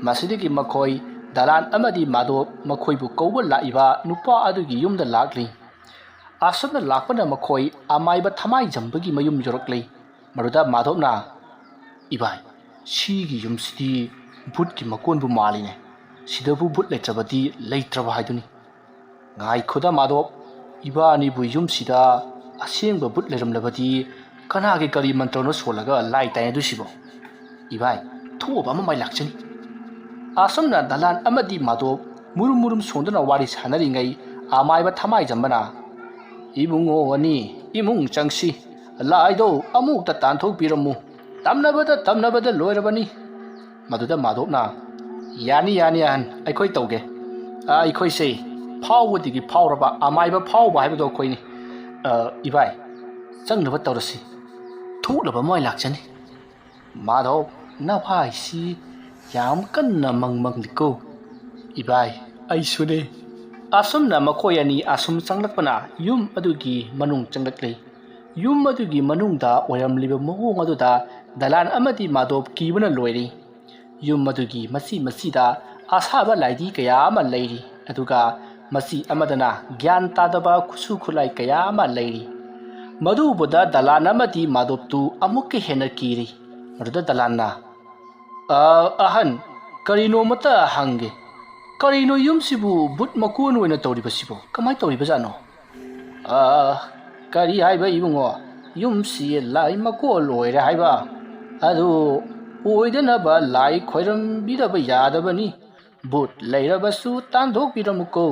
ꯃꯁꯤꯗꯒꯤ ꯃꯈꯣꯏ, ꯗꯂꯥꯟ ꯑꯃꯗꯤ ꯃꯥꯙꯣꯞ, ꯃꯈꯣꯏꯕꯨ ꯀꯧꯕ ꯂꯥꯛꯏꯕ ꯅꯨꯄꯥ ꯑꯗꯨꯒꯤ ꯌꯨꯝꯗ ꯂꯥꯛꯂꯤ꯫ ꯑꯁꯨꯝꯅ ꯂꯥꯛꯄꯅ ꯃꯈꯣꯏ ꯑꯃꯥꯏꯕ ꯊꯃꯥꯏꯖꯝꯕꯒꯤ ꯃꯌꯨꯝ ꯌꯧꯔꯛꯂꯤ꯫ ꯃꯗꯨꯗ ꯃꯥꯙꯣꯞꯅ, "ꯏꯕꯥꯏ, ꯁꯤꯒꯤ ꯌꯨꯝꯁꯤꯗꯤ ꯚꯨꯠꯀꯤ ꯃꯀꯣꯟꯕꯨ ꯃꯥꯜꯂꯤꯅꯦ꯫ ꯁꯤꯗꯕꯨ ꯚꯨꯠ ꯂꯩꯇ꯭ꯔꯕꯗꯤ ꯂꯩꯇ꯭ꯔꯕ ꯍꯥꯏꯗꯨꯅꯤ꯫ ꯉꯥꯏꯈꯣꯗ ꯃꯥꯙꯣꯞ, ꯏꯕꯥꯅꯤꯕꯨ ꯌꯨꯝꯁꯤꯗ ꯑꯁꯦꯡꯕ ꯚꯨꯠ ꯂꯩꯔꯝꯂꯕꯗꯤ ꯀꯅꯥꯒꯤ ꯀꯔꯤ ꯃꯟꯇ꯭ꯔꯅꯣ ꯁꯣꯜꯂꯒ ꯂꯥꯏ ꯇꯥꯏꯅꯗꯣꯏꯁꯤꯕꯣ? ꯏꯕꯥꯏ, ꯊꯣꯛꯑꯕ ꯑꯃ ꯃꯥꯏ ꯂꯥꯛꯆꯅꯤ꯫" ꯑꯁꯨꯝꯅ ꯗꯂꯥꯟ ꯑꯃꯗꯤ ꯃꯥꯙꯣꯞ ꯃꯨꯔꯨꯝ ꯃꯨꯔꯨꯝ ꯁꯣꯟꯗꯨꯅ ꯋꯥꯔꯤ ꯁꯥꯟꯅꯔꯤꯉꯩ, ꯑꯃꯥꯏꯕ ꯊꯃꯥꯏꯖꯝꯕꯅ, "ꯏꯕꯨꯡꯉꯣ ꯑꯅꯤ, ꯏꯃꯨꯡ ꯆꯪꯁꯤ꯫ ꯂꯥꯏꯗꯣ ꯑꯃꯨꯛꯇ ꯇꯥꯟꯊꯣꯛꯄꯤꯔꯝꯃꯨ꯫ ꯇꯝꯅꯕꯗ ꯇꯝꯅꯕꯗ ꯂꯣꯏꯔꯕꯅꯤ꯫" ꯃꯗꯨꯗ ꯃꯥꯙꯣꯞꯅ, "ꯌꯥꯅꯤ, ꯌꯥꯅꯤ, ꯑꯍꯟ, ꯑꯩꯈꯣꯏ ꯇꯧꯒꯦ꯫ ꯑ, ꯑꯩꯈꯣꯏꯁꯦ ꯐꯥꯎꯕꯗꯒꯤ ꯐꯥꯎꯔꯕ ꯑꯃꯥꯏꯕ ꯐꯥꯎꯕ ꯍꯥꯏꯕꯗꯣ ꯑꯩꯈꯣꯏꯅꯤ꯫ ꯑ, ꯏꯕꯥꯏ, ꯆꯪꯅꯕ ꯇꯧꯔꯁꯤ꯫ ꯊꯣꯛꯂꯕ ꯃꯣꯏ ꯂꯥꯛꯆꯅꯤ꯫" "ꯃꯥꯙꯣꯞ, ꯅꯚꯥꯏꯁꯤ ꯌꯥꯝ ꯀꯟꯅ ꯃꯪ ꯃꯪꯂꯤꯀꯣ꯫" "ꯏꯕꯥꯏ, ꯑꯩꯁꯨꯅꯦ꯫" ꯑꯁꯨꯝꯅ ꯃꯈꯣꯏ ꯑꯅꯤ ꯑꯁꯨꯝ ꯆꯪꯂꯛꯄꯅ ꯌꯨꯝ ꯑꯗꯨꯒꯤ ꯃꯅꯨꯡ ꯆꯪꯂꯛꯂꯤ꯫ ꯌꯨꯝ ꯑꯗꯨꯒꯤ ꯃꯅꯨꯡꯗ ꯑꯣꯏꯔꯝꯂꯤꯕ ꯃꯑꯣꯡ ꯑꯗꯨꯗ ꯗꯂꯥꯟ ꯑꯃꯗꯤ ꯃꯥꯙꯣꯞ ꯀꯤꯕꯅ ꯂꯣꯏꯔꯤ꯫ ꯌꯨꯝ ꯑꯗꯨꯒꯤ ꯃꯆꯤ ꯃꯆꯤꯗ ꯑꯁꯥꯕ ꯂꯥꯏꯙꯤ ꯀꯌꯥ ꯑꯃ ꯂꯩꯔꯤ, ꯑꯗꯨꯒ ꯃꯆꯤ ꯑꯃꯗꯅ ꯒ꯭ꯌꯥꯟ ꯇꯥꯗꯕ ꯈꯨꯠꯁꯨ ꯈꯨꯠꯂꯥꯏ ꯀꯌꯥ ꯑꯃ ꯂꯩꯔꯤ꯫ ꯃꯗꯨ ꯎꯕꯗ ꯗꯂꯥꯟ ꯑꯃꯗꯤ ꯃꯥꯙꯣꯞꯇꯨ ꯑꯃꯨꯛꯀ ꯍꯦꯟꯅ ꯀꯤꯔꯤ꯫ ꯃꯗꯨꯗ ꯗꯂꯥꯟꯅ, "ꯑ, ꯑꯍꯟ, ꯀꯔꯤꯅꯣꯃꯇ ꯍꯪꯒꯦ꯫ ꯀꯔꯤꯅꯣ ꯌꯨꯝꯁꯤꯕꯨ ꯕꯨꯠ ꯃꯀꯣꯟ ꯑꯣꯏꯅ ꯇꯧꯔꯤꯕꯁꯤꯕꯨ? ꯀꯃꯥꯏ ꯇꯧꯔꯤꯕꯖꯥꯠꯅꯣ?" "ꯑ, ꯀꯔꯤ ꯍꯥꯏꯕ ꯏꯕꯨꯡꯉꯣ? ꯌꯨꯝꯁꯤ ꯂꯥꯏ ꯃꯀꯣꯜ ꯑꯣꯏꯔꯦ ꯍꯥꯏꯕ? ꯑꯗꯨ ꯑꯣꯏꯗꯅꯕ ꯂꯥꯏ ꯈꯣꯏꯔꯝꯕꯤꯗꯕ ꯌꯥꯗꯕꯅꯤ꯫ ꯕꯨꯠ ꯂꯩꯔꯕꯁꯨ ꯇꯥꯟꯊꯣꯛꯄꯤꯔꯝꯃꯨꯀꯣ꯫"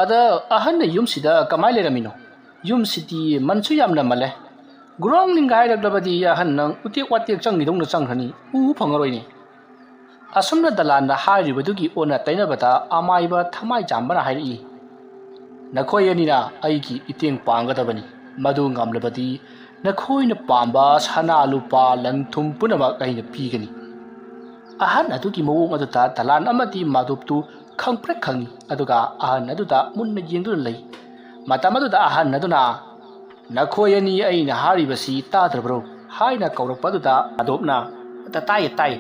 "ꯑꯗ ꯑꯍꯟꯅ ꯌꯨꯝꯁꯤꯗ ꯀꯃꯥꯏ ꯂꯩꯔꯝꯃꯤꯅꯣ? ꯌꯨꯝꯁꯤꯗꯤ ꯃꯟꯁꯨ ꯌꯥꯝꯅ ꯃꯜꯂꯦ꯫ ꯒ꯭ꯔꯣꯡ ꯅꯤꯡꯒ ꯍꯥꯏꯔꯛꯂꯕꯗꯤ ꯑꯍꯟ ꯅꯪ ꯎꯇꯦꯛ ꯋꯥꯇꯦꯛ ꯆꯪꯈꯤꯗꯧꯅ ꯆꯪꯈ꯭ꯔꯅꯤ, ꯎ ꯐꯪꯉꯔꯣꯏꯅꯦ꯫" ꯑꯁꯨꯝꯅ ꯗꯂꯥꯟꯅ ꯍꯥꯏꯔꯤꯕꯗꯨꯒꯤ ꯑꯣꯟꯅ ꯇꯩꯅꯕꯗ ꯑꯃꯥꯏꯕ ꯊꯃꯥꯏꯖꯥꯝꯕꯅ ꯍꯥꯏꯔꯛꯏ, "ꯅꯈꯣꯏ ꯑꯅꯤꯅ ꯑꯩꯒꯤ ꯏꯇꯦꯡ ꯄꯥꯡꯒꯗꯕꯅꯤ꯫ ꯃꯗꯨ ꯉꯝꯂꯕꯗꯤ ꯅꯈꯣꯏꯅ ꯄꯥꯝꯕ ꯁꯅꯥ ꯂꯨꯄꯥ ꯂꯟ ꯊꯨꯝ ꯄꯨꯝꯅꯃꯛ ꯑꯩꯅ ꯄꯤꯒꯅꯤ꯫" ꯑꯍꯟ ꯑꯗꯨꯒꯤ ꯃꯑꯣꯡ ꯑꯗꯨꯗ ꯗꯂꯥꯟ ꯑꯃꯗꯤ ꯃꯥꯙꯣꯞꯇꯨ ꯈꯪꯄ꯭ꯔꯦꯛ ꯈꯪꯏ, ꯑꯗꯨꯒ ꯑꯍꯟ ꯑꯗꯨꯗ ꯃꯨꯟꯅ ꯌꯦꯡꯗꯨꯅ ꯂꯩ꯫ ꯃꯇꯝ ꯑꯗꯨꯗ ꯑꯍꯟ ꯑꯗꯨꯅ, "ꯅꯈꯣꯏ ꯑꯅꯤ ꯑꯩꯅ ꯍꯥꯏꯔꯤꯕꯁꯤ ꯇꯥꯗ꯭ꯔꯕ꯭ꯔꯣ?" ꯍꯥꯏꯅ ꯀꯧꯔꯛꯄ ꯑꯗꯨꯗ ꯃꯥꯙꯣꯞꯅ, "ꯇꯥꯏꯌꯦ, ꯇꯥꯏꯌꯦ꯫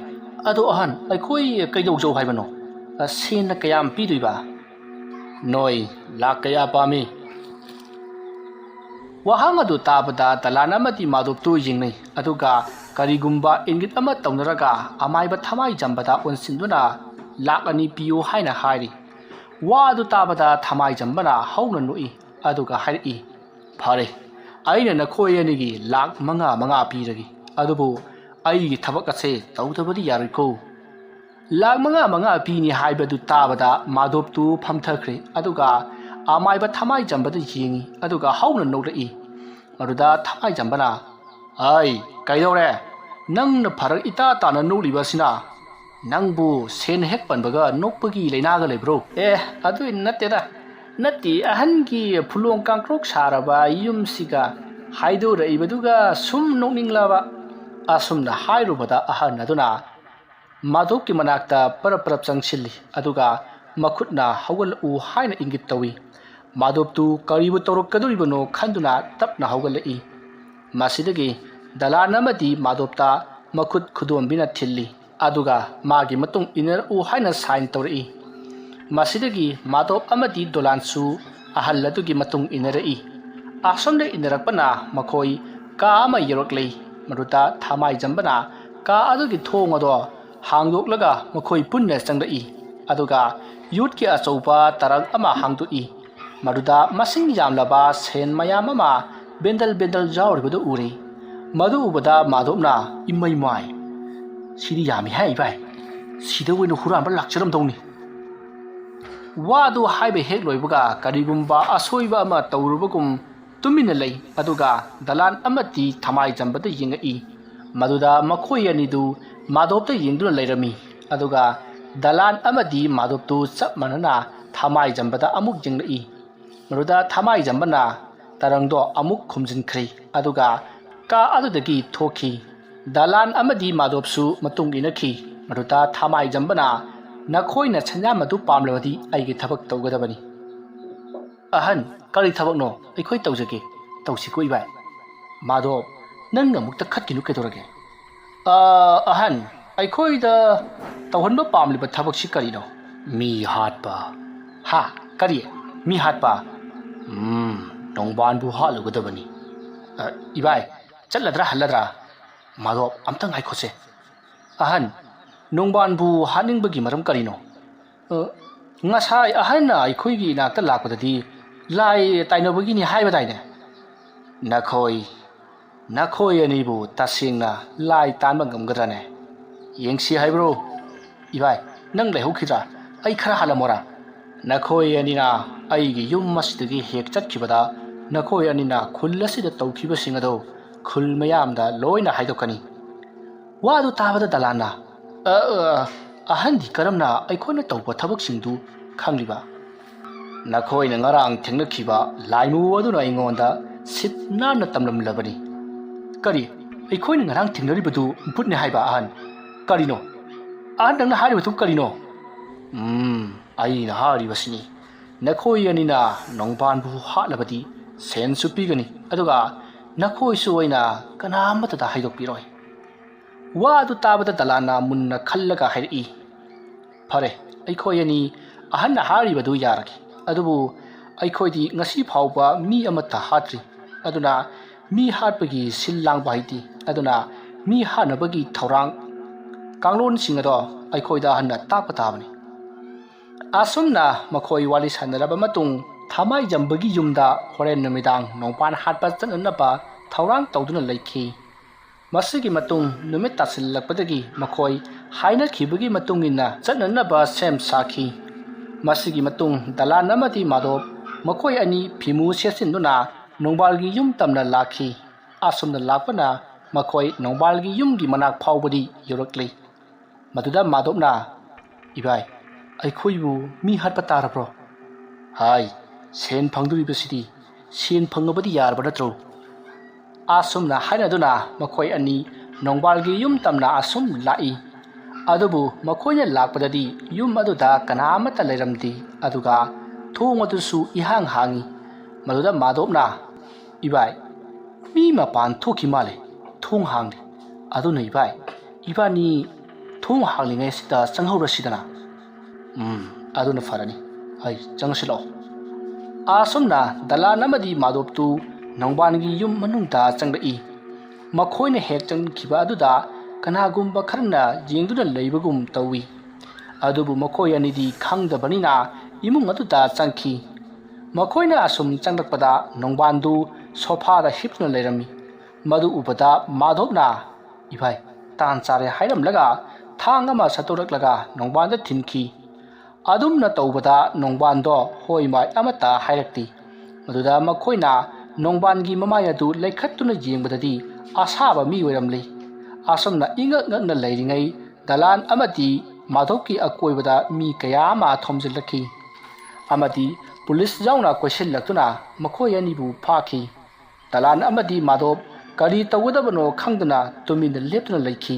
ꯑꯗꯣ ꯑꯍꯟ, ꯑꯩꯈꯣꯏ ꯀꯩꯗꯧꯖꯧ ꯍꯥꯏꯕꯅꯣ? ꯁꯦꯟꯅ ꯀꯌꯥꯝ ꯄꯤꯗꯣꯏꯕ?" "ꯅꯣꯏ ꯂꯥꯛ ꯀꯌꯥ ꯄꯥꯝꯃꯤ?" ꯋꯥꯍꯪ ꯑꯗꯨ ꯇꯥꯕꯗ ꯗꯂꯥꯟ ꯑꯃꯗꯤ ꯃꯥꯙꯣꯞꯇꯨ ꯌꯦꯡꯅꯩ, ꯑꯗꯨꯒ ꯀꯔꯤꯒꯨꯝꯕ ꯏꯪꯒꯤꯠ ꯑꯃ ꯇꯧꯅꯔꯒ ꯑꯃꯥꯏꯕ ꯊꯃꯥꯏꯖꯝꯕꯗ ꯑꯣꯟꯁꯤꯟꯗꯨꯅ, "ꯂꯥꯛ ꯑꯅꯤ ꯄꯤꯌꯨ" ꯍꯥꯏꯅ ꯍꯥꯏꯔꯤ꯫ ꯋꯥ ꯑꯗꯨ ꯇꯥꯕꯗ ꯊꯃꯥꯏꯖꯝꯕꯅ ꯍꯧꯅ ꯅꯣꯛꯏ, ꯑꯗꯨꯒ ꯍꯥꯏꯔꯛꯏ, "ꯐꯔꯦ, ꯑꯩꯅ ꯅꯈꯣꯏ ꯑꯅꯤꯒꯤ ꯂꯥꯛ ꯃꯉꯥ ꯃꯉꯥ ꯄꯤꯔꯒꯦ, ꯑꯗꯨꯕꯨ ꯑꯩꯒꯤ ꯊꯕꯛ ꯑꯁꯦ ꯇꯧꯗꯕꯗꯤ ꯌꯥꯔꯣꯏꯀꯣ꯫" ꯂꯥꯛ ꯃꯉꯥ ꯃꯉꯥ ꯄꯤꯅꯤ ꯍꯥꯏꯕꯗꯨ ꯇꯥꯕꯗ ꯃꯥꯙꯣꯞꯇꯨ ꯐꯝꯊꯈ꯭ꯔꯦ, ꯑꯗꯨꯒ ꯑꯃꯥꯏꯕ ꯊꯃꯥꯏꯖꯝꯕꯗ ꯌꯦꯡꯏ, ꯑꯗꯨꯒ ꯍꯧꯅ ꯅꯣꯛꯂꯛꯏ꯫ ꯃꯗꯨꯗ ꯊꯃꯥꯏꯖꯝꯕꯅ, "ꯑꯩ ꯀꯩꯗꯧꯔꯦ? ꯅꯪꯅ ꯐꯔꯛ ꯏꯇꯥ ꯇꯥꯅ ꯅꯣꯛꯂꯤꯕ ꯑꯁꯤꯅ? ꯅꯪꯕꯨ ꯁꯦꯟ ꯍꯦꯛ ꯄꯟꯕꯒ ꯅꯣꯛꯄꯒꯤ ꯂꯥꯏꯅꯥꯒ ꯂꯩꯕ꯭ꯔꯣ? ꯑꯦ, ꯑꯗꯨꯏ ꯅꯠꯇꯦꯗ꯫ ꯅꯠꯇꯦ, ꯑꯍꯟꯒꯤ ꯐꯨꯂꯣꯡ ꯀꯥꯡꯀ꯭ꯔꯣꯛ ꯁꯥꯔꯕ ꯌꯨꯝꯁꯤꯒ ꯍꯥꯏꯗꯣꯔꯛꯏꯕꯗꯨꯒ ꯁꯨꯝ ꯅꯣꯛꯅꯤꯡꯂꯕ꯫ ꯑꯁꯨꯝꯅ ꯍꯥꯏꯔꯨꯕꯗ ꯑꯍꯟ ꯑꯗꯨꯅ ꯃꯥꯙꯣꯞꯀꯤ ꯃꯅꯥꯛꯇ ꯄꯔꯞ ꯄꯔꯞ ꯆꯪꯁꯤꯜꯂꯤ, ꯑꯗꯨꯒ ꯃꯈꯨꯠꯅ "ꯍꯧꯒꯠꯂꯛꯎ" ꯍꯥꯏꯅ ꯏꯪꯒꯤꯠ ꯇꯧꯏ꯫ ꯃꯥꯙꯣꯞꯇꯨ ꯀꯔꯤꯕꯨ ꯇꯧꯔꯛꯀꯗꯧꯔꯤꯕꯅꯣ ꯈꯟꯗꯨꯅ ꯇꯞꯅ ꯍꯧꯒꯠꯂꯛꯏ꯫ ꯃꯁꯤꯗꯒꯤ ꯗꯂꯥꯟ ꯑꯃꯗꯤ ꯃꯥꯙꯣꯞꯇ ꯃꯈꯨꯠ ꯈꯨꯗꯣꯝꯕꯤꯅ ꯊꯤꯜꯂꯤ, ꯑꯗꯨꯒ ꯃꯥꯒꯤ ꯃꯇꯨꯡ ꯏꯟꯅꯔꯛꯎ ꯍꯥꯏꯅ ꯁꯥꯏꯟ ꯇꯧꯔꯛꯏ꯫ ꯃꯁꯤꯗꯒꯤ ꯃꯥꯙꯣꯞ ꯑꯃꯗꯤ ꯗꯣꯂꯥꯟꯁꯨ ꯑꯍꯜ ꯑꯗꯨꯒꯤ ꯃꯇꯨꯡ ꯏꯟꯅꯔꯛꯏ꯫ ꯑꯁꯣꯝꯗ ꯏꯟꯅꯔꯛꯄꯅ ꯃꯈꯣꯏ ꯀꯥ ꯑꯃ ꯌꯧꯔꯛꯂꯤ꯫ ꯃꯗꯨꯗ ꯊꯃꯥꯏꯖꯝꯕꯅ ꯀꯥ ꯑꯗꯨꯒꯤ ꯊꯣꯡ ꯑꯗꯣ ꯍꯥꯡꯗꯣꯛꯂꯒ ꯃꯈꯣꯏ ꯄꯨꯟꯅ ꯆꯪꯂꯛꯏ꯫ ꯑꯗꯨꯒ ꯌꯣꯠꯀꯤ ꯑꯆꯧꯕ ꯇꯔꯪ ꯑꯃ ꯍꯥꯡꯗꯣꯛꯏ꯫ ꯃꯗꯨꯗ ꯃꯁꯤꯡ ꯌꯥꯝꯂꯕ ꯁꯦꯟ ꯃꯌꯥꯝ ꯑꯃ ꯕꯦꯟꯗꯜ ꯕꯦꯟꯗꯜ ꯌꯥꯎꯔꯤꯕꯗꯨ ꯎꯔꯦ꯫ ꯃꯗꯨ ꯎꯕꯗ ꯃꯥꯙꯣꯞꯅ, "ꯏꯃꯩ ꯃꯥꯏ, ꯁꯤꯗꯤ ꯌꯥꯝꯃꯤ ꯍꯥꯏ ꯏꯕꯥꯏ, ꯁꯤꯗ ꯑꯣꯏꯅ ꯍꯨꯔꯥꯟꯕ ꯂꯥꯛꯆꯔꯝꯗꯧꯅꯤ"꯫ ꯋꯥꯗꯨ ꯍꯥꯏꯕ ꯍꯦꯛ ꯂꯣꯏꯕꯒ ꯀꯔꯤꯒꯨꯝꯕ ꯑꯁꯣꯏꯕ ꯑꯃ ꯇꯧꯔꯨꯕꯒꯨꯝ ꯇꯨꯃꯤꯟꯅ ꯂꯩ, ꯑꯗꯨꯒ ꯗꯂꯥꯟ ꯑꯃꯗꯤ ꯊꯃꯥꯏꯖꯝꯕꯗ ꯌꯦꯡꯉꯛꯏ꯫ ꯃꯗꯨꯗ ꯃꯈꯣꯏ ꯑꯅꯤꯗꯨ ꯃꯥꯙꯣꯞꯇ ꯌꯦꯡꯗꯨꯅ ꯂꯩꯔꯝꯃꯤ꯫ ꯑꯗꯨꯒ ꯗꯂꯥꯟ ꯑꯃꯗꯤ ꯃꯥꯙꯣꯞꯇꯨ ꯆꯞ ꯃꯥꯟꯅꯅ ꯊꯃꯥꯏꯖꯝꯕꯗ ꯑꯃꯨꯛ ꯌꯦꯡꯂꯛꯏ꯫ ꯃꯗꯨꯗ ꯊꯃꯥꯏꯖꯝꯕꯅ ꯇꯔꯪꯗꯣ ꯑꯃꯨꯛ ꯈꯨꯝꯖꯤꯟꯈ꯭ꯔꯦ, ꯑꯗꯨꯒ ꯀꯥ ꯑꯗꯨꯗꯒꯤ ꯊꯣꯛꯈꯤ꯫ ꯗꯂꯥꯟ ꯑꯃꯗꯤ ꯃꯥꯙꯣꯞꯁꯨ ꯃꯇꯨꯡ ꯏꯟꯅꯈꯤ꯫ ꯃꯗꯨꯗ ꯊꯃꯥꯏꯖꯝꯕꯅ, "ꯅꯈꯣꯏꯅ ꯁꯦꯟꯖꯥꯝ ꯑꯗꯨ ꯄꯥꯝꯂꯕꯗꯤ ꯑꯩꯒꯤ ꯊꯕꯛ ꯇꯧꯒꯗꯕꯅꯤ"꯫ "ꯑꯍꯟ, ꯀꯔꯤ ꯊꯕꯛꯅꯣ? ꯑꯩꯈꯣꯏ ꯇꯧꯖꯒꯦ꯫ ꯇꯧꯁꯤꯀꯣ ꯏꯕꯥꯏ"꯫ "ꯃꯥꯙꯣꯞ, ꯅꯪꯅ ꯑꯃꯨꯛꯇ ꯈꯠꯈꯤꯅꯨ ꯀꯩꯗꯧꯔꯒꯦ?" "ꯑ, ꯑꯍꯟ, ꯑꯩꯈꯣꯏꯗ ꯇꯧꯍꯟꯕ ꯄꯥꯝꯂꯤꯕ ꯊꯕꯛꯁꯤ ꯀꯔꯤꯅꯣ?" "ꯃꯤ ꯍꯥꯠꯄ"꯫ "ꯍꯥ? ꯀꯔꯤ? ꯃꯤ ꯍꯥꯠꯄ?" "ꯎꯝ, ꯅꯣꯡꯕꯥꯟꯕꯨ ꯍꯥꯠꯂꯨꯒꯗꯕꯅꯤ"꯫ "ꯑ, ꯏꯕꯥꯏ, ꯆꯠꯂꯗ꯭ꯔꯥ ꯍꯜꯂꯗ꯭ꯔꯥ?" "ꯃꯥꯙꯣꯞ, ꯑꯝꯇ ꯉꯥꯏꯈꯣꯁꯦ"꯫ "ꯑꯍꯟ, ꯅꯣꯡꯕꯥꯟꯕꯨ ꯍꯥꯠꯅꯤꯡꯕꯒꯤ ꯃꯔꯝ ꯀꯔꯤꯅꯣ?" "ꯑ, ꯉꯁꯥꯏ ꯑꯍꯟꯅ ꯑꯩꯈꯣꯏꯒꯤ ꯏꯅꯥꯛꯇ ꯂꯥꯛꯄꯗꯗꯤ ꯂꯥꯏ ꯇꯥꯏꯅꯕꯒꯤꯅꯤ ꯍꯥꯏꯕꯗꯥꯏꯅꯦ?" "ꯅꯈꯣꯏ, ꯅꯈꯣꯏ ꯑꯅꯤꯕꯨ ꯇꯁꯦꯡꯅ ꯂꯥꯏ ꯇꯥꯟꯕ ꯉꯝꯒꯗ꯭ꯔꯅꯦ? ꯌꯦꯡꯁꯤ ꯍꯥꯏꯕ꯭ꯔꯣ? ꯏꯕꯥꯏ, ꯅꯪ ꯂꯩꯍꯧꯈꯤꯗ꯭ꯔꯥ? ꯑꯩ ꯈꯔ ꯍꯥꯜꯂꯝꯃꯣꯔꯥ?" "ꯅꯈꯣꯏ ꯑꯅꯤꯅ ꯑꯩꯒꯤ ꯌꯨꯝ ꯑꯁꯤꯗꯒꯤ ꯍꯦꯛ ꯆꯠꯈꯤꯕꯗ ꯅꯈꯣꯏ ꯑꯅꯤꯅ ꯈꯨꯜ ꯑꯁꯤꯗ ꯇꯧꯈꯤꯕꯁꯤꯡ ꯑꯗꯣ ꯈꯨꯜ ꯃꯌꯥꯝꯗ ꯂꯣꯏꯅ ꯍꯥꯏꯗꯣꯛꯀꯅꯤ"꯫ ꯋꯥꯗꯨ ꯇꯥꯕꯗ ꯗꯂꯥꯟꯅ, "ꯑ, ꯑ, ꯑꯍꯟꯗꯤ ꯀꯔꯝꯅ ꯑꯩꯈꯣꯏꯅ ꯇꯧꯕ ꯊꯕꯛꯁꯤꯡꯗꯨ ꯈꯪꯂꯤꯕ?" "ꯅꯈꯣꯏꯅ ꯉꯔꯥꯡ ꯊꯦꯡꯅꯈꯤꯕ ꯂꯥꯏꯃꯨ ꯑꯗꯨꯅ ꯑꯩꯉꯣꯟꯗ ꯁꯤꯠ ꯅꯥꯟꯅ ꯇꯝꯂꯝꯂꯕꯅꯤ꯫" "ꯀꯔꯤ? ꯑꯩꯈꯣꯏꯅ ꯉꯔꯥꯡ ꯊꯦꯡꯅꯔꯤꯕꯗꯨ ꯚꯨꯠꯅꯤ ꯍꯥꯏꯕ, ꯑꯍꯟ? ꯀꯔꯤꯅꯣ? ꯑꯍꯟ, ꯅꯪꯅ ꯍꯥꯏꯔꯤꯕꯗꯨ ꯀꯔꯤꯅꯣ?" "ꯎꯝ, ꯑꯩꯅ ꯍꯥꯏꯔꯤꯕꯁꯤꯅꯤ꯫ ꯅꯈꯣꯏ ꯑꯅꯤꯅ ꯅꯣꯡꯕꯥꯟꯕꯨ ꯍꯥꯠꯂꯕꯗꯤ ꯁꯦꯟꯁꯨ ꯄꯤꯒꯅꯤ, ꯑꯗꯨꯒ ꯅꯈꯣꯏꯁꯨ ꯑꯩꯅ ꯀꯅꯥ ꯑꯃꯠꯇꯗ ꯍꯥꯏꯗꯣꯛꯄꯤꯔꯣꯏ꯫" ꯋꯥ ꯑꯗꯨ ꯇꯥꯕꯗ ꯗꯂꯥꯟꯅ ꯃꯨꯟꯅ ꯈꯜꯂꯒ ꯍꯥꯏꯔꯛꯏ, "ꯐꯔꯦ, ꯑꯩꯈꯣꯏ ꯑꯅꯤ ꯑꯍꯟꯅ ꯍꯥꯏꯔꯤꯕꯗꯨ ꯌꯥꯔꯒꯦ꯫ ꯑꯗꯨꯕꯨ ꯑꯩꯈꯣꯏꯗꯤ ꯉꯁꯤ ꯐꯥꯎꯕ ꯃꯤ ꯑꯃꯠꯇ ꯍꯥꯠꯇ꯭ꯔꯤ꯫ ꯑꯗꯨꯅ ꯃꯤ ꯍꯥꯠꯄꯒꯤ ꯁꯤꯜ ꯂꯥꯡꯕ ꯍꯩꯇꯦ꯫ ꯑꯗꯨꯅ ꯃꯤ ꯍꯥꯠꯅꯕꯒꯤ ꯊꯧꯔꯥꯡ ꯀꯥꯡꯂꯣꯟꯁꯤꯡ ꯑꯗꯣ ꯑꯩꯈꯣꯏꯗ ꯑꯍꯟꯅ ꯇꯥꯛꯄ ꯇꯥꯕꯅꯤ꯫" ꯑꯁꯨꯝꯅ ꯃꯈꯣꯏ ꯋꯥꯔꯤ ꯁꯥꯟꯅꯔꯕ ꯃꯇꯨꯡ, ꯊꯃꯥꯏꯖꯝꯕꯒꯤ ꯌꯨꯝꯗ ꯍꯣꯔꯦꯟ ꯅꯨꯃꯤꯗꯥꯡ ꯅꯣꯡꯄꯥꯟ ꯍꯥꯠꯄ ꯆꯠꯅꯅꯕ ꯊꯧꯔꯥꯡ ꯇꯧꯗꯨꯅ ꯂꯩꯈꯤ꯫ ꯃꯁꯤꯒꯤ ꯃꯇꯨꯡ ꯅꯨꯃꯤꯠ ꯇꯥꯁꯤꯜꯂꯛꯄꯗꯒꯤ ꯃꯈꯣꯏ ꯍꯥꯏꯅꯈꯤꯕꯒꯤ ꯃꯇꯨꯡ ꯏꯟꯅ ꯆꯠꯅꯅꯕ ꯁꯦꯝ ꯁꯥꯈꯤ꯫ ꯃꯁꯤꯒꯤ ꯃꯇꯨꯡ ꯗꯂꯥꯟ ꯑꯃꯗꯤ ꯃꯥꯙꯣꯞ ꯃꯈꯣꯏ ꯑꯅꯤ ꯐꯤꯃꯨ ꯁꯦꯠꯆꯤꯟꯗꯨꯅ ꯅꯣꯡꯕꯥꯜꯒꯤ ꯌꯨꯝ ꯇꯝꯅ ꯂꯥꯛꯈꯤ꯫ ꯑꯁꯨꯝꯅ ꯂꯥꯛꯄꯅ ꯃꯈꯣꯏ ꯅꯣꯡꯕꯥꯜꯒꯤ ꯌꯨꯝꯒꯤ ꯃꯅꯥꯛ ꯐꯥꯎꯕꯗꯤ ꯌꯧꯔꯛꯂꯤ꯫ ꯃꯗꯨꯗ ꯃꯥꯙꯣꯞꯅ, "ꯏꯕꯥꯏ, ꯑꯩꯈꯣꯏꯕꯨ ꯃꯤ ꯍꯥꯠꯄ ꯇꯥꯔꯕ꯭ꯔꯣ?" "ꯍꯥꯏ, ꯁꯦꯟ ꯐꯪꯗꯣꯔꯤꯕꯁꯤꯗꯤ, ꯁꯦꯟ ꯐꯪꯉꯕꯗꯤ ꯌꯥꯔꯕ ꯅꯠꯇ꯭ꯔꯣ?" ꯑꯁꯨꯝꯅ ꯍꯥꯏꯅꯗꯨꯅ ꯃꯈꯣꯏ ꯑꯅꯤ ꯅꯣꯡꯕꯥꯜꯒꯤ ꯌꯨꯝ ꯇꯝꯅ ꯑꯁꯨꯝ ꯂꯥꯛꯏ꯫ ꯑꯗꯨꯕꯨ ꯃꯈꯣꯏꯅ ꯂꯥꯛꯄꯗꯗꯤ ꯌꯨꯝ ꯑꯗꯨꯗ ꯀꯅꯥ ꯑꯃꯠꯇ ꯂꯩꯔꯝꯗꯦ, ꯑꯗꯨꯒ ꯊꯣꯡ ꯑꯗꯨꯁꯨ ꯏꯍꯥꯡ ꯍꯥꯡꯏ꯫ ꯃꯗꯨꯗ ꯃꯥꯙꯣꯞꯅ, "ꯏꯕꯥꯏ, ꯃꯤ ꯃꯄꯥꯟ ꯊꯣꯛꯈꯤ ꯃꯥꯜꯂꯦ, ꯊꯣꯡ ꯍꯥꯡꯗꯦ꯫ ꯑꯗꯨꯅ ꯏꯕꯥꯏ, ꯏꯕꯥꯅꯤ ꯊꯣꯡ ꯍꯥꯡꯂꯤꯉꯩꯁꯤꯗ ꯆꯪꯍꯧꯔꯁꯤꯗꯅ꯫" "ꯎꯝ, ꯑꯗꯨꯅ ꯐꯔꯅꯤ꯫ ꯍꯩ, ꯆꯪꯁꯤꯜꯂꯛꯑꯣ꯫" ꯑꯁꯨꯝꯅ ꯗꯂꯥꯟ ꯑꯃꯗꯤ ꯃꯥꯙꯣꯞꯇꯨ ꯅꯣꯡꯕꯥꯟꯒꯤ ꯌꯨꯝ ꯃꯅꯨꯡꯗ ꯆꯪꯂꯛꯏ꯫ ꯃꯈꯣꯏꯅ ꯍꯦꯛ ꯆꯪꯈꯤꯕ ꯑꯗꯨꯗ ꯀꯅꯥꯒꯨꯝꯕ ꯈꯔꯅ ꯌꯦꯡꯗꯨꯅ ꯂꯩꯕꯒꯨꯝ ꯇꯧꯏ꯫ ꯑꯗꯨꯕꯨ ꯃꯈꯣꯏ ꯑꯅꯤꯗꯤ ꯈꯪꯗꯕꯅꯤꯅ ꯏꯃꯨꯡ ꯑꯗꯨꯗ ꯆꯪꯈꯤ꯫ ꯃꯈꯣꯏꯅ ꯑꯁꯨꯝ ꯆꯪꯂꯛꯄꯗ ꯅꯣꯡꯕꯥꯟꯗꯨ ꯁꯣꯐꯥꯗ ꯍꯤꯞꯇꯨꯅ ꯂꯩꯔꯝꯃꯤ꯫ ꯃꯗꯨ ꯎꯕꯗ ꯃꯥꯙꯣꯞꯅ, "ꯏꯚꯥꯏ, ꯇꯥꯟ ꯆꯥꯔꯦ" ꯍꯥꯏꯔꯝꯂꯒ ꯊꯥꯡ ꯑꯃ ꯁꯠꯇꯣꯔꯛꯂꯒ ꯅꯣꯡꯕꯥꯟꯗ ꯊꯤꯟꯈꯤ꯫ ꯑꯗꯨꯝꯅ ꯇꯧꯕꯗ ꯅꯣꯡꯕꯥꯟꯗꯣ ꯍꯣꯏ ꯃꯥꯏ ꯑꯃꯠꯇ ꯍꯥꯏꯔꯛꯇꯦ꯫ ꯃꯗꯨꯗ ꯃꯈꯣꯏꯅ ꯅꯣꯡꯕꯥꯟꯒꯤ ꯃꯃꯥꯏ ꯑꯗꯨ ꯂꯩꯈꯠꯇꯨꯅ ꯌꯦꯡꯕꯗꯗꯤ ꯑꯁꯥꯕ ꯃꯤ ꯑꯣꯏꯔꯝꯂꯤ꯫ ꯑꯁꯨꯝꯅ ꯏꯉꯛ ꯉꯛꯅ ꯂꯩꯔꯤꯉꯩ ꯗꯂꯥꯟ ꯑꯃꯗꯤ ꯃꯥꯙꯕꯀꯤ ꯑꯀꯣꯏꯕꯗ ꯃꯤ ꯀꯌꯥ ꯑꯃ ꯊꯣꯝꯖꯤꯜꯂꯛꯈꯤ ꯑꯃꯗꯤ ꯄꯨꯂꯤꯁ ꯌꯥꯎꯅ ꯀꯣꯏꯁꯤꯜꯂꯛꯇꯨꯅ ꯃꯈꯣꯏ ꯑꯅꯤꯕꯨ ꯐꯥꯈꯤ꯫ ꯗꯂꯥꯟ ꯑꯃꯗꯤ ꯃꯥꯙꯕ ꯀꯔꯤ ꯇꯧꯒꯗꯕꯅꯣ ꯈꯪꯗꯅ ꯇꯨꯃꯤꯟꯅ ꯂꯦꯞꯇꯨꯅ ꯂꯩꯈꯤ꯫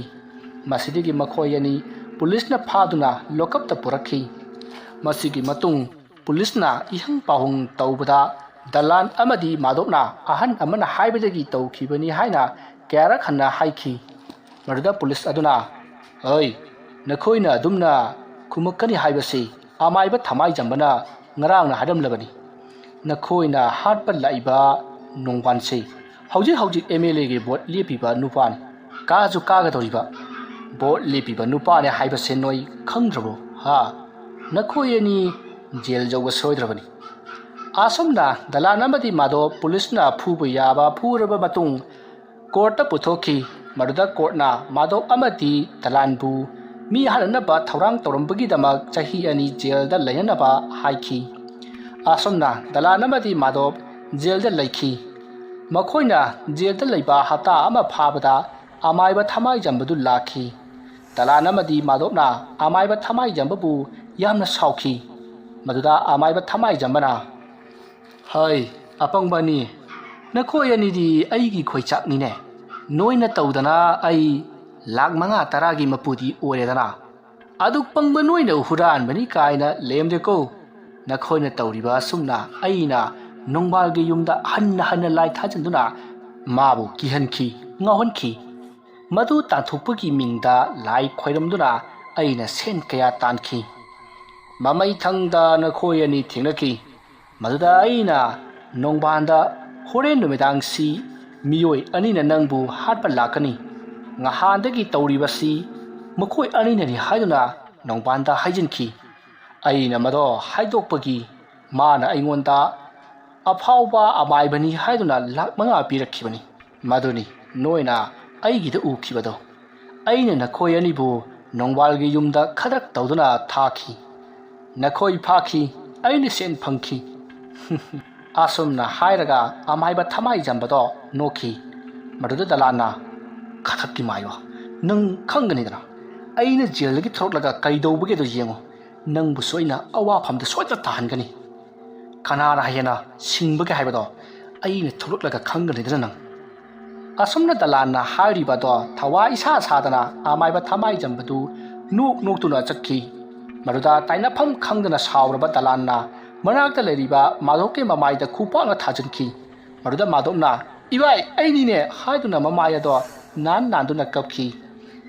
ꯃꯁꯤꯗꯒꯤ ꯃꯈꯣꯏ ꯑꯅꯤ ꯄꯨꯂꯤꯁꯅ ꯐꯥꯗꯨꯅ ꯂꯣꯀꯞꯇ ꯄꯨꯔꯛꯈꯤ꯫ ꯃꯁꯤꯒꯤ ꯃꯇꯨꯡ ꯄꯨꯂꯤꯁꯅ ꯏꯍꯪ ꯄꯥꯎꯍꯪ ꯇꯧꯕꯗ ꯗꯂꯥꯟ ꯑꯃꯗꯤ ꯃꯥꯙꯕꯅ ꯑꯍꯟ ꯑꯃꯅ ꯍꯥꯏꯕꯗꯒꯤ ꯇꯧꯈꯤꯕꯅꯤ ꯍꯥꯏꯅ ꯀꯌꯥꯔꯛ ꯍꯟꯅ ꯍꯥꯏꯈꯤ꯫ ꯃꯗꯨꯗ ꯄꯨꯂꯤꯁ ꯑꯗꯨꯅ, "ꯑꯩ, ꯅꯈꯣꯏꯅ ꯑꯗꯨꯝꯅ ꯈꯨꯝꯃꯛꯀꯅꯤ ꯍꯥꯏꯕꯁꯤ ꯑꯃꯥꯏꯕ ꯊꯃꯥꯏꯖꯝꯕꯅ ꯉꯔꯥꯡꯅ ꯍꯥꯏꯔꯝꯂꯕꯅꯤ꯫ ꯅꯈꯣꯏꯅ ꯍꯥꯠꯄ ꯂꯥꯛꯏꯕ ꯅꯣꯡꯕꯥꯟꯁꯤ ꯍꯧꯖꯤꯛ ꯍꯧꯖꯤꯛ ꯑꯦꯝ ꯑꯦꯜ ꯑꯦꯒꯤ ꯚꯣꯠ ꯂꯦꯞꯄꯤꯕ ꯅꯨꯄꯥꯅꯤ꯫ ꯀꯥꯁꯨ ꯀꯥꯒꯗꯧꯔꯤꯕ ꯚꯣꯠ ꯂꯦꯞꯄꯤꯕ ꯅꯨꯄꯥꯅꯤ ꯍꯥꯏꯕꯁꯦ ꯅꯣꯏ ꯈꯪꯗ꯭ꯔꯕꯣ? ꯍꯥ? ꯅꯈꯣꯏ ꯑꯅꯤ ꯖꯦꯜ ꯌꯧꯕ ꯁꯣꯏꯗ꯭ꯔꯕꯅꯤ"꯫ ꯑꯁꯨꯝꯅ ꯗꯂꯥꯟ ꯑꯃꯗꯤ ꯃꯥꯙꯕ ꯄꯨꯂꯤꯁꯅ ꯐꯨꯕ ꯌꯥꯕ ꯐꯨꯔꯕ ꯃꯇꯨꯡ ꯀꯣꯔꯠꯇ ꯄꯨꯊꯣꯛꯈꯤ꯫ ꯃꯗꯨꯗ ꯀꯣꯔꯠꯅ ꯃꯥꯙꯕ ꯑꯃꯗꯤ ꯗꯂꯥꯟꯕꯨ ꯃꯤ ꯍꯥꯠꯅꯅꯕ ꯊꯧꯔꯥꯡ ꯇꯧꯔꯝꯕꯒꯤꯗꯃꯛ ꯆꯍꯤ ꯑꯅꯤ ꯖꯦꯜꯗ ꯂꯩꯅꯅꯕ ꯍꯥꯏꯈꯤ꯫ ꯑꯁꯨꯝꯅ ꯗꯂꯥꯟ ꯑꯃꯗꯤ ꯃꯥꯙꯕ ꯖꯦꯜꯗ ꯂꯩꯈꯤ꯫ ꯃꯈꯣꯏꯅ ꯖꯦꯜꯗ ꯂꯩꯕ ꯍꯞꯇꯥ ꯑꯃ ꯐꯥꯕꯗ ꯑꯃꯥꯏꯕ ꯊꯃꯥꯏꯖꯝꯕꯗꯨ ꯂꯥꯛꯈꯤ꯫ ꯗꯂꯥꯟ ꯑꯃꯗꯤ ꯃꯥꯙꯕꯅ ꯑꯃꯥꯏꯕ ꯊꯃꯥꯏꯖꯝꯕꯕꯨ ꯌꯥꯝꯅ ꯁꯥꯎꯈꯤ꯫ ꯃꯗꯨꯗ ꯑꯃꯥꯏꯕ ꯊꯃꯥꯏꯖꯝꯕꯅ, "ꯍꯩ, ꯑꯄꯪꯕ ꯑꯅꯤ, ꯅꯈꯣꯏ ꯑꯅꯤꯗꯤ ꯑꯩꯒꯤ ꯈꯣꯏꯆꯥꯛꯅꯤꯅꯦ꯫ ꯅꯣꯏꯅ ꯇꯧꯗꯅ ꯑꯩ ꯂꯥꯛ ꯃꯉꯥ ꯇꯔꯥꯒꯤ ꯃꯄꯨꯗꯤ ꯑꯣꯏꯔꯦꯗꯅ꯫ ꯑꯗꯨ ꯄꯪꯕ ꯅꯣꯏꯅ ꯍꯨꯔꯥꯟꯕꯅꯤ ꯀꯥꯏꯅ ꯂꯩꯔꯝꯗꯦꯀꯣ꯫ ꯅꯈꯣꯏꯅ ꯇꯧꯔꯤꯕ ꯑꯁꯨꯝꯅ ꯑꯩꯅ ꯅꯣꯡꯕꯥꯜꯒꯤ ꯌꯨꯝꯗ ꯍꯟꯅ ꯍꯟꯅ ꯂꯥꯏ ꯊꯥꯖꯤꯟꯗꯨꯅ ꯃꯥꯕꯨ ꯀꯤꯍꯟꯈꯤ, ꯉꯥꯎꯍꯟꯈꯤ꯫ ꯃꯗꯨ ꯇꯥꯟꯊꯣꯛꯄꯒꯤ ꯃꯤꯡꯗ ꯂꯥꯏ ꯈꯣꯏꯔꯝꯗꯨꯅ ꯑꯩꯅ ꯁꯦꯟ ꯀꯌꯥ ꯇꯥꯟꯈꯤ꯫ ꯃꯃꯩꯊꯪꯗ ꯅꯈꯣꯏ ꯑꯅꯤ ꯊꯦꯡꯅꯈꯤ꯫ ꯃꯗꯨꯗ ꯑꯩꯅ ꯅꯣꯡꯕꯥꯟꯗ, 'ꯍꯣꯔꯦꯟ ꯅꯨꯃꯤꯗꯥꯡꯁꯤ ꯃꯤꯑꯣꯏ ꯑꯅꯤꯅ ꯅꯪꯕꯨ ꯍꯥꯠꯄ ꯂꯥꯛꯀꯅꯤ꯫ ꯉꯍꯥꯟꯗꯒꯤ ꯇꯧꯔꯤꯕꯁꯤ ꯃꯈꯣꯏ ꯑꯅꯤꯅꯅꯤ' ꯍꯥꯏꯗꯨꯅ ꯅꯣꯡꯕꯥꯟꯗ ꯍꯥꯏꯖꯤꯟꯈꯤ꯫ ꯑꯩꯅ ꯃꯗꯣ ꯍꯥꯏꯗꯣꯛꯄꯒꯤ ꯃꯥꯅ ꯑꯩꯉꯣꯟꯗ ꯑꯐꯥꯎꯕ ꯑꯃꯥꯏꯕꯅꯤ ꯍꯥꯏꯗꯨꯅ ꯂꯥꯛ ꯃꯉꯥ ꯄꯤꯔꯛꯈꯤꯕꯅꯤ꯫ ꯃꯗꯨꯅꯤ ꯅꯣꯏꯅ ꯑꯩꯒꯤꯗ ꯎꯈꯤꯕꯗꯣ꯫ ꯑꯩꯅ ꯅꯈꯣꯏ ꯑꯅꯤꯕꯨ ꯅꯣꯡꯕꯥꯜꯒꯤ ꯌꯨꯝꯗ ꯈꯗ꯭ꯔꯛ ꯇꯧꯗꯨꯅ ꯊꯥꯈꯤ꯫ ꯅꯈꯣꯏ ꯐꯥꯈꯤ, ꯑꯩꯅ ꯁꯦꯟ ꯐꯪꯈꯤ"꯫ ꯑꯁꯨꯝꯅ ꯍꯥꯏꯔꯒ ꯑꯃꯥꯏꯕ ꯊꯃꯥꯏꯖꯝꯕꯗꯣ ꯅꯣꯛꯈꯤ꯫ ꯃꯗꯨꯗ ꯗꯂꯥꯟꯅ, ꯈꯊꯛꯀꯤ ꯃꯥꯏꯕ, ꯅꯪ ꯈꯪꯒꯅꯤꯗꯅ, ꯑꯩꯅ ꯖꯦꯜꯗꯒꯤ ꯊꯣꯛꯂꯛꯂꯒ ꯀꯩꯗꯧꯕꯒꯦꯗꯣ ꯌꯦꯡꯉꯨ꯫ ꯅꯪꯕꯨꯁꯨ ꯑꯩꯅ ꯑꯋꯥꯐꯝꯗ ꯁꯣꯏꯗꯅ ꯇꯥꯍꯟꯒꯅꯤ꯫ ꯀꯅꯥꯅ ꯍꯦꯟꯅ ꯁꯤꯡꯕꯒꯦ ꯍꯥꯏꯕꯗꯣ ꯑꯩꯅ ꯊꯣꯛꯂꯛꯂꯒ ꯈꯪꯒꯅꯤꯗꯅ ꯅꯪ꯫ ꯑꯁꯨꯝꯅ ꯗꯂꯥꯟꯅ ꯍꯥꯏꯔꯤꯕꯗꯣ ꯊꯋꯥ ꯏꯁꯥ ꯁꯥꯗꯅ ꯑꯃꯥꯏꯕ ꯊꯃꯥꯏꯖꯝꯕꯗꯨ ꯅꯣꯛ ꯅꯣꯛꯇꯨꯅ ꯆꯠꯈꯤ꯫ ꯃꯗꯨꯗ ꯇꯥꯏꯅꯐꯝ ꯈꯪꯗꯅ ꯁꯥꯎꯔꯕ ꯗꯂꯥꯟꯅ ꯃꯅꯥꯛꯇ ꯂꯩꯔꯤꯕ ꯃꯥꯙꯣꯛꯀꯤ ꯃꯃꯥꯏꯗ ꯈꯨꯄꯥꯛꯅ ꯊꯥꯖꯤꯟꯈꯤ꯫ ꯃꯗꯨꯗ ꯃꯥꯙꯣꯛꯅ "ꯏꯕꯥꯏ, ꯑꯩꯅꯤꯅꯦ" ꯍꯥꯏꯗꯨꯅ ꯃꯃꯥꯏ ꯑꯗꯣ ꯅꯥꯟ ꯅꯥꯟꯗꯨꯅ ꯀꯞꯈꯤ꯫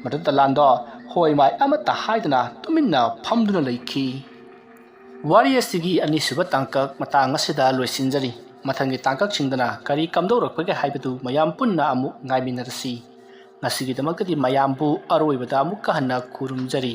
ꯃꯗꯨꯗ ꯗꯂꯥꯟꯗꯣ ꯍꯣꯏ ꯃꯥꯏ ꯑꯃꯠꯇ ꯍꯥꯏꯗꯅ ꯇꯨꯃꯤꯟꯅ ꯐꯝꯗꯨꯅ ꯂꯩꯈꯤ꯫ ꯋꯥꯔꯤ ꯑꯁꯤꯒꯤ ꯑꯅꯤꯁꯨꯕ ꯇꯥꯡꯀꯛ ꯃꯇꯥꯡ ꯑꯁꯤꯗ ꯂꯣꯏꯁꯤꯟꯖꯔꯤ꯫ ꯃꯊꯪꯒꯤ ꯇꯥꯡꯀꯛꯁꯤꯡꯗꯅ ꯀꯔꯤ ꯀꯝꯗꯧꯔꯛꯄꯒꯦ ꯍꯥꯏꯕꯗꯨ ꯃꯌꯥꯝ ꯄꯨꯟꯅ ꯑꯃꯨꯛ ꯉꯥꯏꯃꯤꯟꯅꯔꯁꯤ꯫ ꯉꯁꯤꯒꯤꯗꯃꯛꯇꯗꯤ ꯃꯌꯥꯝꯕꯨ ꯑꯔꯣꯏꯕꯗ ꯑꯃꯨꯛꯀ ꯍꯟꯅ ꯈꯨꯔꯨꯝꯖꯔꯤ꯫